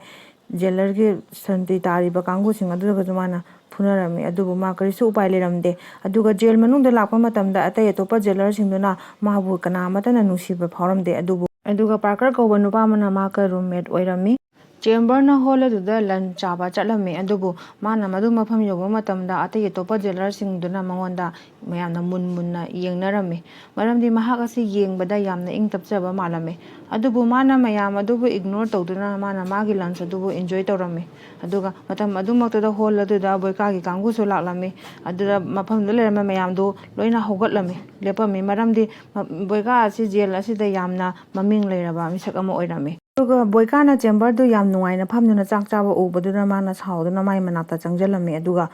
ꯖꯦꯂꯔꯒꯤ ꯁꯟꯇ꯭ꯔꯤ ꯇꯥꯔꯤꯕ ꯀꯥꯡꯕꯨꯁꯤꯡ ꯑꯗꯨꯗꯒꯁꯨ ꯃꯥꯅ ꯐꯨꯅꯔꯝꯃꯤ꯫ ꯑꯗꯨꯕꯨ ꯃꯥ ꯀꯔꯤꯁꯨ ꯎꯄꯥꯏ ꯂꯩꯔꯝꯗꯦ꯫ ꯑꯗꯨꯒ ꯖꯦꯜ ꯃꯅꯨꯡꯗ ꯂꯥꯛꯄ ꯃꯇꯝꯗ ꯑꯇꯩ ꯑꯇꯣꯞꯄ ꯖꯦꯂꯔꯁꯤꯡꯗꯨꯅ ꯃꯥꯕꯨ ꯀꯅꯥ ꯑꯃꯠꯇꯅ ꯅꯨꯡꯁꯤꯕ ꯐꯥꯎꯔꯝꯗꯦ꯫ ꯑꯗꯨꯕꯨ, ꯑꯗꯨꯒ ꯄꯥꯔꯀꯔ ꯀꯧꯕ ꯅꯨꯄꯥ ꯑꯃꯅ ꯃꯍꯥꯛꯀ ꯔꯨꯝꯃꯦꯠ ꯑꯣꯏꯔꯝꯃꯤ꯫ ꯆꯦꯝꯕꯔꯅ ꯍꯣꯜ ꯑꯗꯨꯗ ꯂꯟꯆ ꯆꯥꯕ ꯆꯠꯂꯝꯃꯤ, ꯑꯗꯨꯕꯨ ꯃꯥꯅ ꯃꯗꯨ ꯃꯐꯝ ꯌꯧꯕ ꯃꯇꯝꯗ ꯑꯇꯩ ꯑꯇꯣꯞꯄ ꯖꯦꯂꯔꯁꯤꯡꯗꯨꯅ ꯃꯉꯣꯟꯗ ꯃꯌꯥꯝꯅ ꯃꯨꯟ ꯃꯨꯟꯅ ꯌꯦꯡꯅꯔꯝꯃꯤ, ꯃꯔꯝꯗꯤ ꯃꯍꯥꯛ ꯑꯁꯤ ꯌꯦꯡꯕꯗ ꯌꯥꯝꯅ ꯏꯪ ꯇꯞꯆꯕ ꯃꯥꯜꯂꯝꯃꯤ꯫ ꯑꯗꯨꯕꯨ ꯃꯥꯅ ꯃꯌꯥꯝ ꯑꯗꯨꯕꯨ ꯏꯒꯅꯣꯔ ꯇꯧꯗꯨꯅ ꯃꯥꯅ ꯃꯥꯒꯤ ꯂꯟꯆ ꯑꯗꯨꯕꯨ ꯏꯟꯖꯣꯏ ꯇꯧꯔꯝꯃꯤ꯫ ꯑꯗꯨꯒ ꯃꯇꯝ ꯑꯗꯨꯃꯛꯇꯨꯗ ꯍꯣꯜ ꯑꯗꯨꯗ ꯕꯣꯏꯀꯥꯒꯤ ꯀꯥꯡꯕꯨꯁꯨ ꯂꯥꯛꯂꯝꯃꯤ꯫ ꯑꯗꯨꯗ ꯃꯐꯝꯗꯨꯗ ꯂꯩꯔꯝꯕ ꯃꯌꯥꯝꯗꯨ ꯂꯣꯏꯅ ꯍꯧꯒꯠꯂꯝꯃꯤ, ꯂꯦꯞꯄꯝꯃꯤ, ꯃꯔꯝꯗꯤ ꯃ-, ꯕꯣꯏꯀꯥ ꯑꯁꯤ ꯖꯦꯜ ꯑꯁꯤꯗ ꯌꯥꯝꯅ ꯃꯃꯤꯡ ꯂꯩꯔꯕ ꯃꯤꯁꯛ ꯑꯃ ꯑꯣꯏꯔꯝꯃꯤ꯫ ꯑꯗꯨꯒ ꯕꯣꯏꯀꯥꯅ ꯆꯦꯝꯕꯔꯗꯨ ꯌꯥꯝ ꯅꯨꯡꯉꯥꯏꯅ ꯐꯝꯗꯨꯅ ꯆꯥꯛ ꯆꯥꯕ ꯎꯕꯗꯨꯗ ꯃꯥꯅ ꯁꯥꯎꯗꯨꯅ ꯃꯥꯏ ꯃꯅꯥꯛꯇ ꯆꯪꯁꯤꯜꯂꯝꯃꯤ꯫ ꯑꯗꯨꯒ,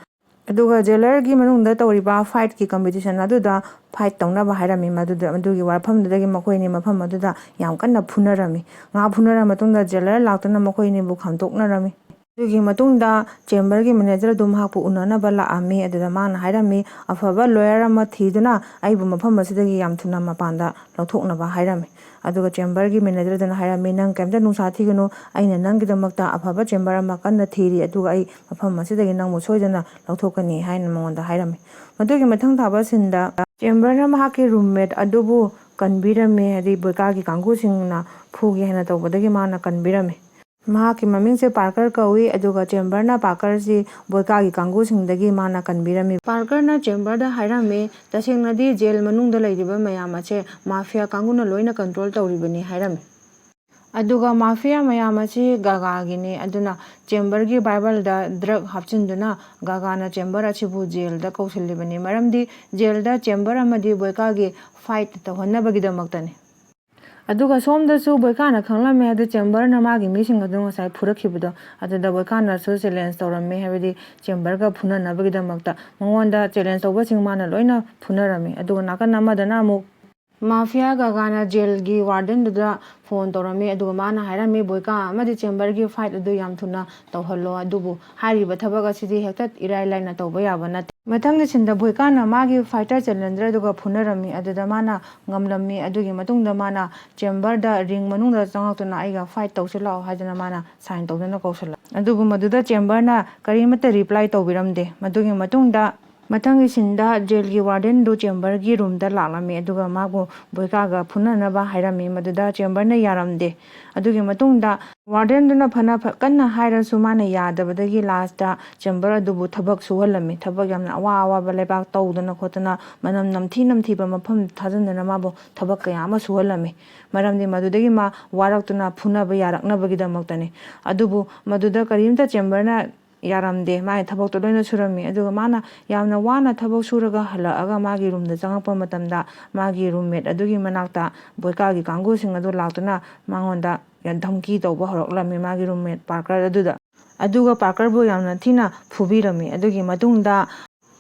ꯑꯗꯨꯒ ꯖꯦꯂꯔꯒꯤ ꯃꯅꯨꯡꯗ ꯇꯧꯔꯤꯕ ꯐꯥꯏꯠꯀꯤ ꯀꯝꯄꯤꯇꯤꯁꯟ ꯑꯗꯨꯗ ꯐꯥꯏꯠ ꯇꯧꯅꯕ ꯍꯥꯏꯔꯝꯃꯤ꯫ ꯃꯗꯨꯗ, ꯃꯗꯨꯒꯤ ꯋꯥꯐꯝꯗꯨꯗꯒꯤ ꯃꯈꯣꯏ ꯑꯅꯤ ꯃꯐꯝ ꯑꯗꯨꯗ ꯌꯥꯝ ꯀꯟꯅ ꯐꯨꯅꯔꯝꯃꯤ꯫ ꯉꯥꯏꯍꯥꯛ ꯐꯨꯅꯔ ꯃꯇꯨꯡꯗ ꯖꯦꯂꯔ ꯂꯥꯛꯇꯨꯅ ꯃꯈꯣꯏ ꯑꯅꯤꯕꯨ ꯈꯥꯝꯗꯣꯛꯅꯔꯝꯃꯤ꯫ ꯑꯗꯨꯒꯤ ꯃꯇꯨꯡꯗ ꯆꯦꯝꯕꯔꯒꯤ ꯃꯦꯅꯦꯖꯔ ꯑꯗꯨ ꯃꯍꯥꯛꯄꯨ ꯎꯅꯅꯕ ꯂꯥꯛꯑꯝꯃꯤ꯫ ꯑꯗꯨꯗ ꯃꯥꯅ ꯍꯥꯏꯔꯝꯃꯤ, "ꯑꯐꯕ ꯂꯣꯌꯔ ꯑꯃ ꯊꯤꯗꯨꯅ ꯑꯩꯕꯨ ꯃꯐꯝ ꯑꯁꯤꯗꯒꯤ ꯌꯥꯝ ꯊꯨꯅ ꯃꯄꯥꯟꯗ ꯂꯧꯊꯣꯛꯅꯕ" ꯍꯥꯏꯔꯝꯃꯤ꯫ ꯑꯗꯨꯒ ꯆꯦꯝꯕꯔꯒꯤ ꯃꯦꯅꯦꯖꯔꯗꯨꯅ ꯍꯥꯏꯔꯝꯃꯤ, "ꯅꯪ ꯀꯩꯝꯇ ꯅꯨꯡꯁꯥ ꯊꯤꯒꯅꯨ, ꯑꯩꯅ ꯅꯪꯒꯤꯗꯃꯛꯇ ꯑꯐꯕ ꯆꯦꯝꯕꯔ ꯑꯃ ꯀꯟꯅ ꯊꯤꯔꯤ, ꯑꯗꯨꯒ ꯑꯩ ꯃꯐꯝ ꯑꯁꯤꯗꯒꯤ ꯅꯪꯕꯨ ꯁꯣꯏꯗꯅ ꯂꯧꯊꯣꯛꯀꯅꯤ" ꯍꯥꯏꯅ ꯃꯉꯣꯟꯗ ꯍꯥꯏꯔꯝꯃꯤ꯫ ꯃꯗꯨꯒꯤ ꯃꯊꯪ ꯊꯥꯕ ꯁꯤꯟꯗ ꯆꯦꯝꯕꯔꯅ ꯃꯍꯥꯛꯀꯤ ꯔꯨꯝꯃꯦꯠ ꯑꯗꯨꯕꯨ ꯀꯟꯕꯤꯔꯝꯃꯦ, ꯍꯥꯏꯗꯤ ꯕꯣꯏꯀꯥꯒꯤ ꯀꯥꯡꯕꯨꯁꯤꯡꯅ ꯐꯨꯒꯦ ꯍꯥꯏꯅ ꯇꯧꯕꯗꯒꯤ ꯃꯥꯅ ꯀꯟꯕꯤꯔꯝꯃꯦ꯫ ꯃꯍꯥꯛꯀꯤ ꯃꯃꯤꯡꯁꯦ ꯄꯥꯔꯀꯔ ꯀꯧꯏ, ꯑꯗꯨꯒ ꯆꯦꯝꯕꯔꯅ ꯄꯥꯔꯀꯔꯁꯤ ꯕꯣꯏꯀꯥꯒꯤ ꯀꯥꯡꯕꯨꯁꯤꯡꯗꯒꯤ ꯃꯥꯅ ꯀꯟꯕꯤꯔꯝꯃꯤ꯫ ꯄꯥꯔꯀꯔꯅ ꯆꯦꯝꯕꯔꯗ ꯍꯥꯏꯔꯝꯃꯤ, "ꯇꯁꯦꯡꯅꯗꯤ ꯖꯦꯜ ꯃꯅꯨꯡꯗ ꯂꯩꯔꯤꯕ ꯃꯌꯥꯝ ꯑꯁꯦ ꯃꯥꯐꯤꯌꯥ ꯀꯥꯡꯕꯨꯅ ꯂꯣꯏꯅ ꯀꯟꯇ꯭ꯔꯣꯜ ꯇꯧꯔꯤꯕꯅꯤ" ꯍꯥꯏꯔꯝꯃꯤ꯫ ꯑꯗꯨꯒ ꯃꯥꯐꯤꯌꯥ ꯃꯌꯥꯝ ꯑꯁꯤ ꯒꯥꯒꯥꯒꯤꯅꯤ, ꯑꯗꯨꯅ ꯆꯦꯝꯕꯔꯒꯤ ꯕꯥꯏꯕꯜꯗ ꯗ꯭ꯔꯒ ꯍꯥꯞꯆꯤꯟꯗꯨꯅ ꯒꯥꯒꯥꯅ ꯆꯦꯝꯕꯔ ꯑꯁꯤꯕꯨ ꯖꯦꯜꯗ ꯀꯧꯁꯤꯜꯂꯤꯕꯅꯤ, ꯃꯔꯝꯗꯤ ꯖꯦꯜꯗ ꯆꯦꯝꯕꯔ ꯑꯃꯗꯤ ꯕꯣꯏꯀꯥꯒꯤ ꯐꯥꯏꯠ ꯇꯧꯍꯟꯅꯕꯒꯤꯗꯃꯛꯇꯅꯤ꯫ ꯑꯗꯨꯒ ꯁꯣꯝꯗꯁꯨ ꯕꯣꯏꯀꯥꯅ ꯈꯪꯂꯝꯃꯦ, ꯑꯗꯨ ꯆꯦꯝꯕꯔꯅ ꯃꯥꯒꯤ ꯃꯤꯁꯤꯡ ꯑꯗꯨ ꯉꯁꯥꯏ ꯐꯨꯔꯛꯈꯤꯕꯗꯣ, ꯑꯗꯨꯗ ꯕꯣꯏꯀꯥꯅꯁꯨ ꯆꯦꯂꯦꯟꯖ ꯇꯧꯔꯝꯃꯦ, ꯍꯥꯏꯕꯗꯤ ꯆꯦꯝꯕꯔꯒ ꯐꯨꯅꯅꯕꯒꯤꯗꯃꯛꯇ꯫ ꯃꯉꯣꯟꯗ ꯆꯦꯂꯦꯟꯖ ꯇꯧꯕꯁꯤꯡ ꯃꯥꯅ ꯂꯣꯏꯅ ꯐꯨꯅꯔꯝꯃꯤ꯫ ꯑꯗꯨꯒ ꯅꯥꯀꯟ ꯑꯃꯗꯅ ꯑꯃꯨꯛ ꯃꯥꯐꯤꯌꯥ ꯒꯥꯒꯥꯅ ꯖꯦꯜꯒꯤ ꯋꯥꯔꯗꯦꯟꯗꯨꯗ ꯐꯣꯟ ꯇꯧꯔꯝꯃꯤ, ꯑꯗꯨꯒ ꯃꯥꯅ ꯍꯥꯏꯔꯝꯃꯤ, "ꯕꯣꯏꯀꯥ ꯑꯃꯗꯤ ꯆꯦꯝꯕꯔꯒꯤ ꯐꯥꯏꯠ ꯑꯗꯨ ꯌꯥꯝ ꯊꯨꯅ ꯇꯧꯍꯜꯂꯣ, ꯑꯗꯨꯕꯨ ꯍꯥꯏꯔꯤꯕ ꯊꯕꯛ ꯑꯁꯤꯗꯤ ꯍꯦꯛꯇ ꯏꯔꯥꯏ ꯂꯥꯏꯅ ꯇꯧꯕ ꯌꯥꯕ ꯅꯠꯇꯦ"꯫ ꯃꯊꯪꯒꯤ ꯁꯤꯟꯗ ꯕꯣꯏꯀꯥꯅ ꯃꯥꯒꯤ ꯐꯥꯏꯇꯔ ꯆꯦꯂꯦꯟꯖꯔ ꯑꯗꯨꯒ ꯐꯨꯅꯔꯝꯃꯤ, ꯑꯗꯨꯗ ꯃꯥꯅ ꯉꯝꯂꯝꯃꯤ꯫ ꯑꯗꯨꯒꯤ ꯃꯇꯨꯡꯗ ꯃꯥꯅ ꯆꯦꯝꯕꯔꯗ ꯔꯤꯡ ꯃꯅꯨꯡꯗ ꯆꯪꯉꯛꯇꯨꯅ "ꯑꯩꯒ ꯐꯥꯏꯠ ꯇꯧꯁꯤ ꯂꯥꯛꯑꯣ" ꯍꯥꯏꯗꯨꯅ ꯃꯥꯅ ꯁꯥꯏꯟ ꯇꯧꯗꯨꯅ ꯀꯧꯁꯤꯜꯂꯛ꯫ ꯑꯗꯨꯕꯨ ꯃꯗꯨꯗ ꯆꯦꯝꯕꯔꯅ ꯀꯔꯤꯃꯠꯇ ꯔꯤꯄ꯭ꯂꯥꯏ ꯇꯧꯕꯤꯔꯝꯗꯦ꯫ ꯃꯗꯨꯒꯤ ꯃꯇꯨꯡꯗ ꯃꯊꯪꯒꯤ ꯁꯤꯟꯗ ꯖꯦꯜꯒꯤ ꯋꯥꯔꯗꯦꯟꯗꯨ ꯆꯦꯝꯕꯔꯒꯤ ꯔꯨꯝꯗ ꯂꯥꯛꯂꯝꯃꯤ, ꯑꯗꯨꯒ ꯃꯥꯕꯨ ꯕꯣꯏꯀꯥꯒ ꯐꯨꯅꯅꯕ ꯍꯥꯏꯔꯝꯃꯤ꯫ ꯃꯗꯨꯗ ꯆꯦꯝꯕꯔꯅ ꯌꯥꯔꯝꯗꯦ꯫ ꯑꯗꯨꯒꯤ ꯃꯇꯨꯡꯗ ꯋꯥꯔꯗꯦꯟꯗꯨꯅ ꯐꯅ ꯐ-, ꯀꯟꯅ ꯍꯥꯏꯔꯁꯨ ꯃꯥꯅ ꯌꯥꯗꯕꯗꯒꯤ ꯂꯥꯁꯇ ꯆꯦꯝꯕꯔ ꯑꯗꯨꯕꯨ ꯊꯕꯛ ꯁꯨꯍꯜꯂꯝꯃꯤ꯫ ꯊꯕꯛ ꯌꯥꯝꯅ ꯑꯋꯥ ꯑꯋꯥꯕ ꯂꯩꯕꯥꯛ ꯇꯧꯗꯅ ꯈꯣꯠꯇꯅ, ꯃꯅꯝ ꯅꯝꯊꯤ ꯅꯝꯊꯤꯕ ꯃꯐꯝ ꯊꯥꯖꯤꯟꯗꯅ ꯃꯥꯕꯨ ꯊꯕꯛ ꯀꯌꯥ ꯑꯃ ꯁꯨꯍꯜꯂꯝꯃꯤ꯫ ꯃꯔꯝꯗꯤ ꯃꯗꯨꯗꯒꯤ ꯃꯥ ꯋꯥꯔꯛꯇꯨꯅ ꯐꯨꯅꯕ ꯌꯥꯔꯛꯅꯕꯒꯤꯗꯃꯛꯇꯅꯤ꯫ ꯑꯗꯨꯕꯨ ꯃꯗꯨꯗ ꯀꯔꯤꯝꯇ ꯆꯦꯝꯕꯔꯅ ꯌꯥꯔꯝꯗꯦ꯫ ꯃꯥꯒꯤ ꯊꯕꯛꯇꯣ ꯂꯣꯏꯅ ꯁꯨꯔꯝꯃꯤ꯫ ꯑꯗꯨꯒ ꯃꯥꯅ ꯌꯥꯝꯅ ꯋꯥꯅ ꯊꯕꯛ ꯁꯨꯔꯒ ꯍꯜꯂꯛꯑꯒ ꯃꯥꯒꯤ ꯔꯨꯝꯗ ꯆꯪꯉꯛꯄ ꯃꯇꯝꯗ, ꯃꯥꯒꯤ ꯔꯨꯝꯃꯦꯠ ꯑꯗꯨꯒꯤ ꯃꯅꯥꯛꯇ ꯕꯣꯏꯀꯥꯒꯤ ꯀꯥꯡꯕꯨꯁꯤꯡ ꯑꯗꯨ ꯂꯥꯛꯇꯨꯅ ꯃꯉꯣꯟꯗ ꯌꯥꯝ ꯙꯝꯀꯤ ꯇꯧꯕ ꯍꯧꯔꯛꯂꯝꯃꯤ ꯃꯥꯒꯤ ꯔꯨꯝꯃꯦꯠ ꯄꯥꯔꯀꯔ ꯑꯗꯨꯗ꯫ ꯑꯗꯨꯒ ꯄꯥꯔꯀꯔꯕꯨ ꯌꯥꯝꯅ ꯊꯤꯅ ꯐꯨꯕꯤꯔꯝꯃꯤ꯫ ꯑꯗꯨꯒꯤ ꯃꯇꯨꯡꯗ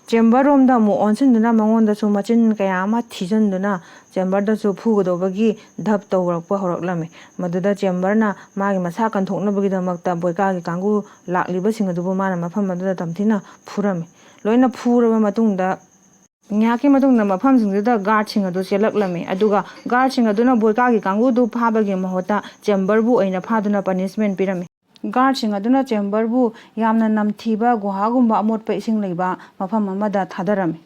ꯆꯦꯝꯕꯔ ꯔꯣꯝꯗ ꯑꯃꯨꯛ ꯑꯣꯟꯁꯤꯟꯗꯨꯅ ꯃꯉꯣꯟꯗꯁꯨ ꯃꯆꯤꯟ ꯀꯌꯥ ꯑꯃ ꯊꯤꯖꯤꯟꯗꯨꯅ ꯆꯦꯝꯕꯔꯗꯁꯨ ꯐꯨꯒꯗꯧꯕꯒꯤ ꯙꯞ ꯇꯧꯔꯛꯄ ꯍꯧꯔꯛꯂꯝꯃꯤ꯫ ꯃꯗꯨꯗ ꯆꯦꯝꯕꯔꯅ ꯃꯥꯒꯤ ꯃꯁꯥ ꯀꯟꯊꯣꯛꯅꯕꯒꯤꯗꯃꯛꯇ ꯕꯣꯏꯀꯥꯒꯤ ꯀꯥꯡꯕꯨ ꯂꯥꯛꯂꯤꯕꯁꯤꯡ ꯑꯗꯨꯕꯨ ꯃꯥꯅ ꯃꯐꯝ ꯑꯗꯨꯗ ꯇꯝꯊꯤꯅ ꯐꯨꯔꯝꯃꯤ꯫ ꯂꯣꯏꯅ ꯐꯨꯔꯕ ꯃꯇꯨꯡꯗ, ꯉꯥꯏꯍꯥꯛꯀꯤ ꯃꯇꯨꯡꯗ ꯃꯐꯝꯁꯤꯡꯗꯨꯗ ꯒꯥꯔꯗꯁꯤꯡ ꯑꯗꯨ ꯆꯦꯜꯂꯛꯂꯝꯃꯤ꯫ ꯑꯗꯨꯒ ꯒꯥꯔꯗꯁꯤꯡ ꯑꯗꯨꯅ ꯕꯣꯏꯀꯥꯒꯤ ꯀꯥꯡꯕꯨꯗꯨ ꯐꯥꯕꯒꯤ ꯃꯍꯨꯠꯇ ꯆꯦꯝꯕꯔꯕꯨ ꯑꯣꯏꯅ ꯐꯥꯗꯨꯅ ꯄꯅꯤꯁꯃꯦꯟ ꯄꯤꯔꯝꯃꯤ꯫ ꯒꯥꯔꯗꯁꯤꯡ ꯑꯗꯨꯅ ꯆꯦꯝꯕꯔꯕꯨ ꯌꯥꯝꯅ ꯅꯝꯊꯤꯕ ꯒꯨꯍꯥꯒꯨꯝꯕ ꯑꯃꯣꯠꯄ ꯏꯁꯤꯡ ꯂꯩꯕ ꯃꯐꯝ ꯑꯃꯗ ꯊꯥꯗꯔꯝꯃꯤ꯫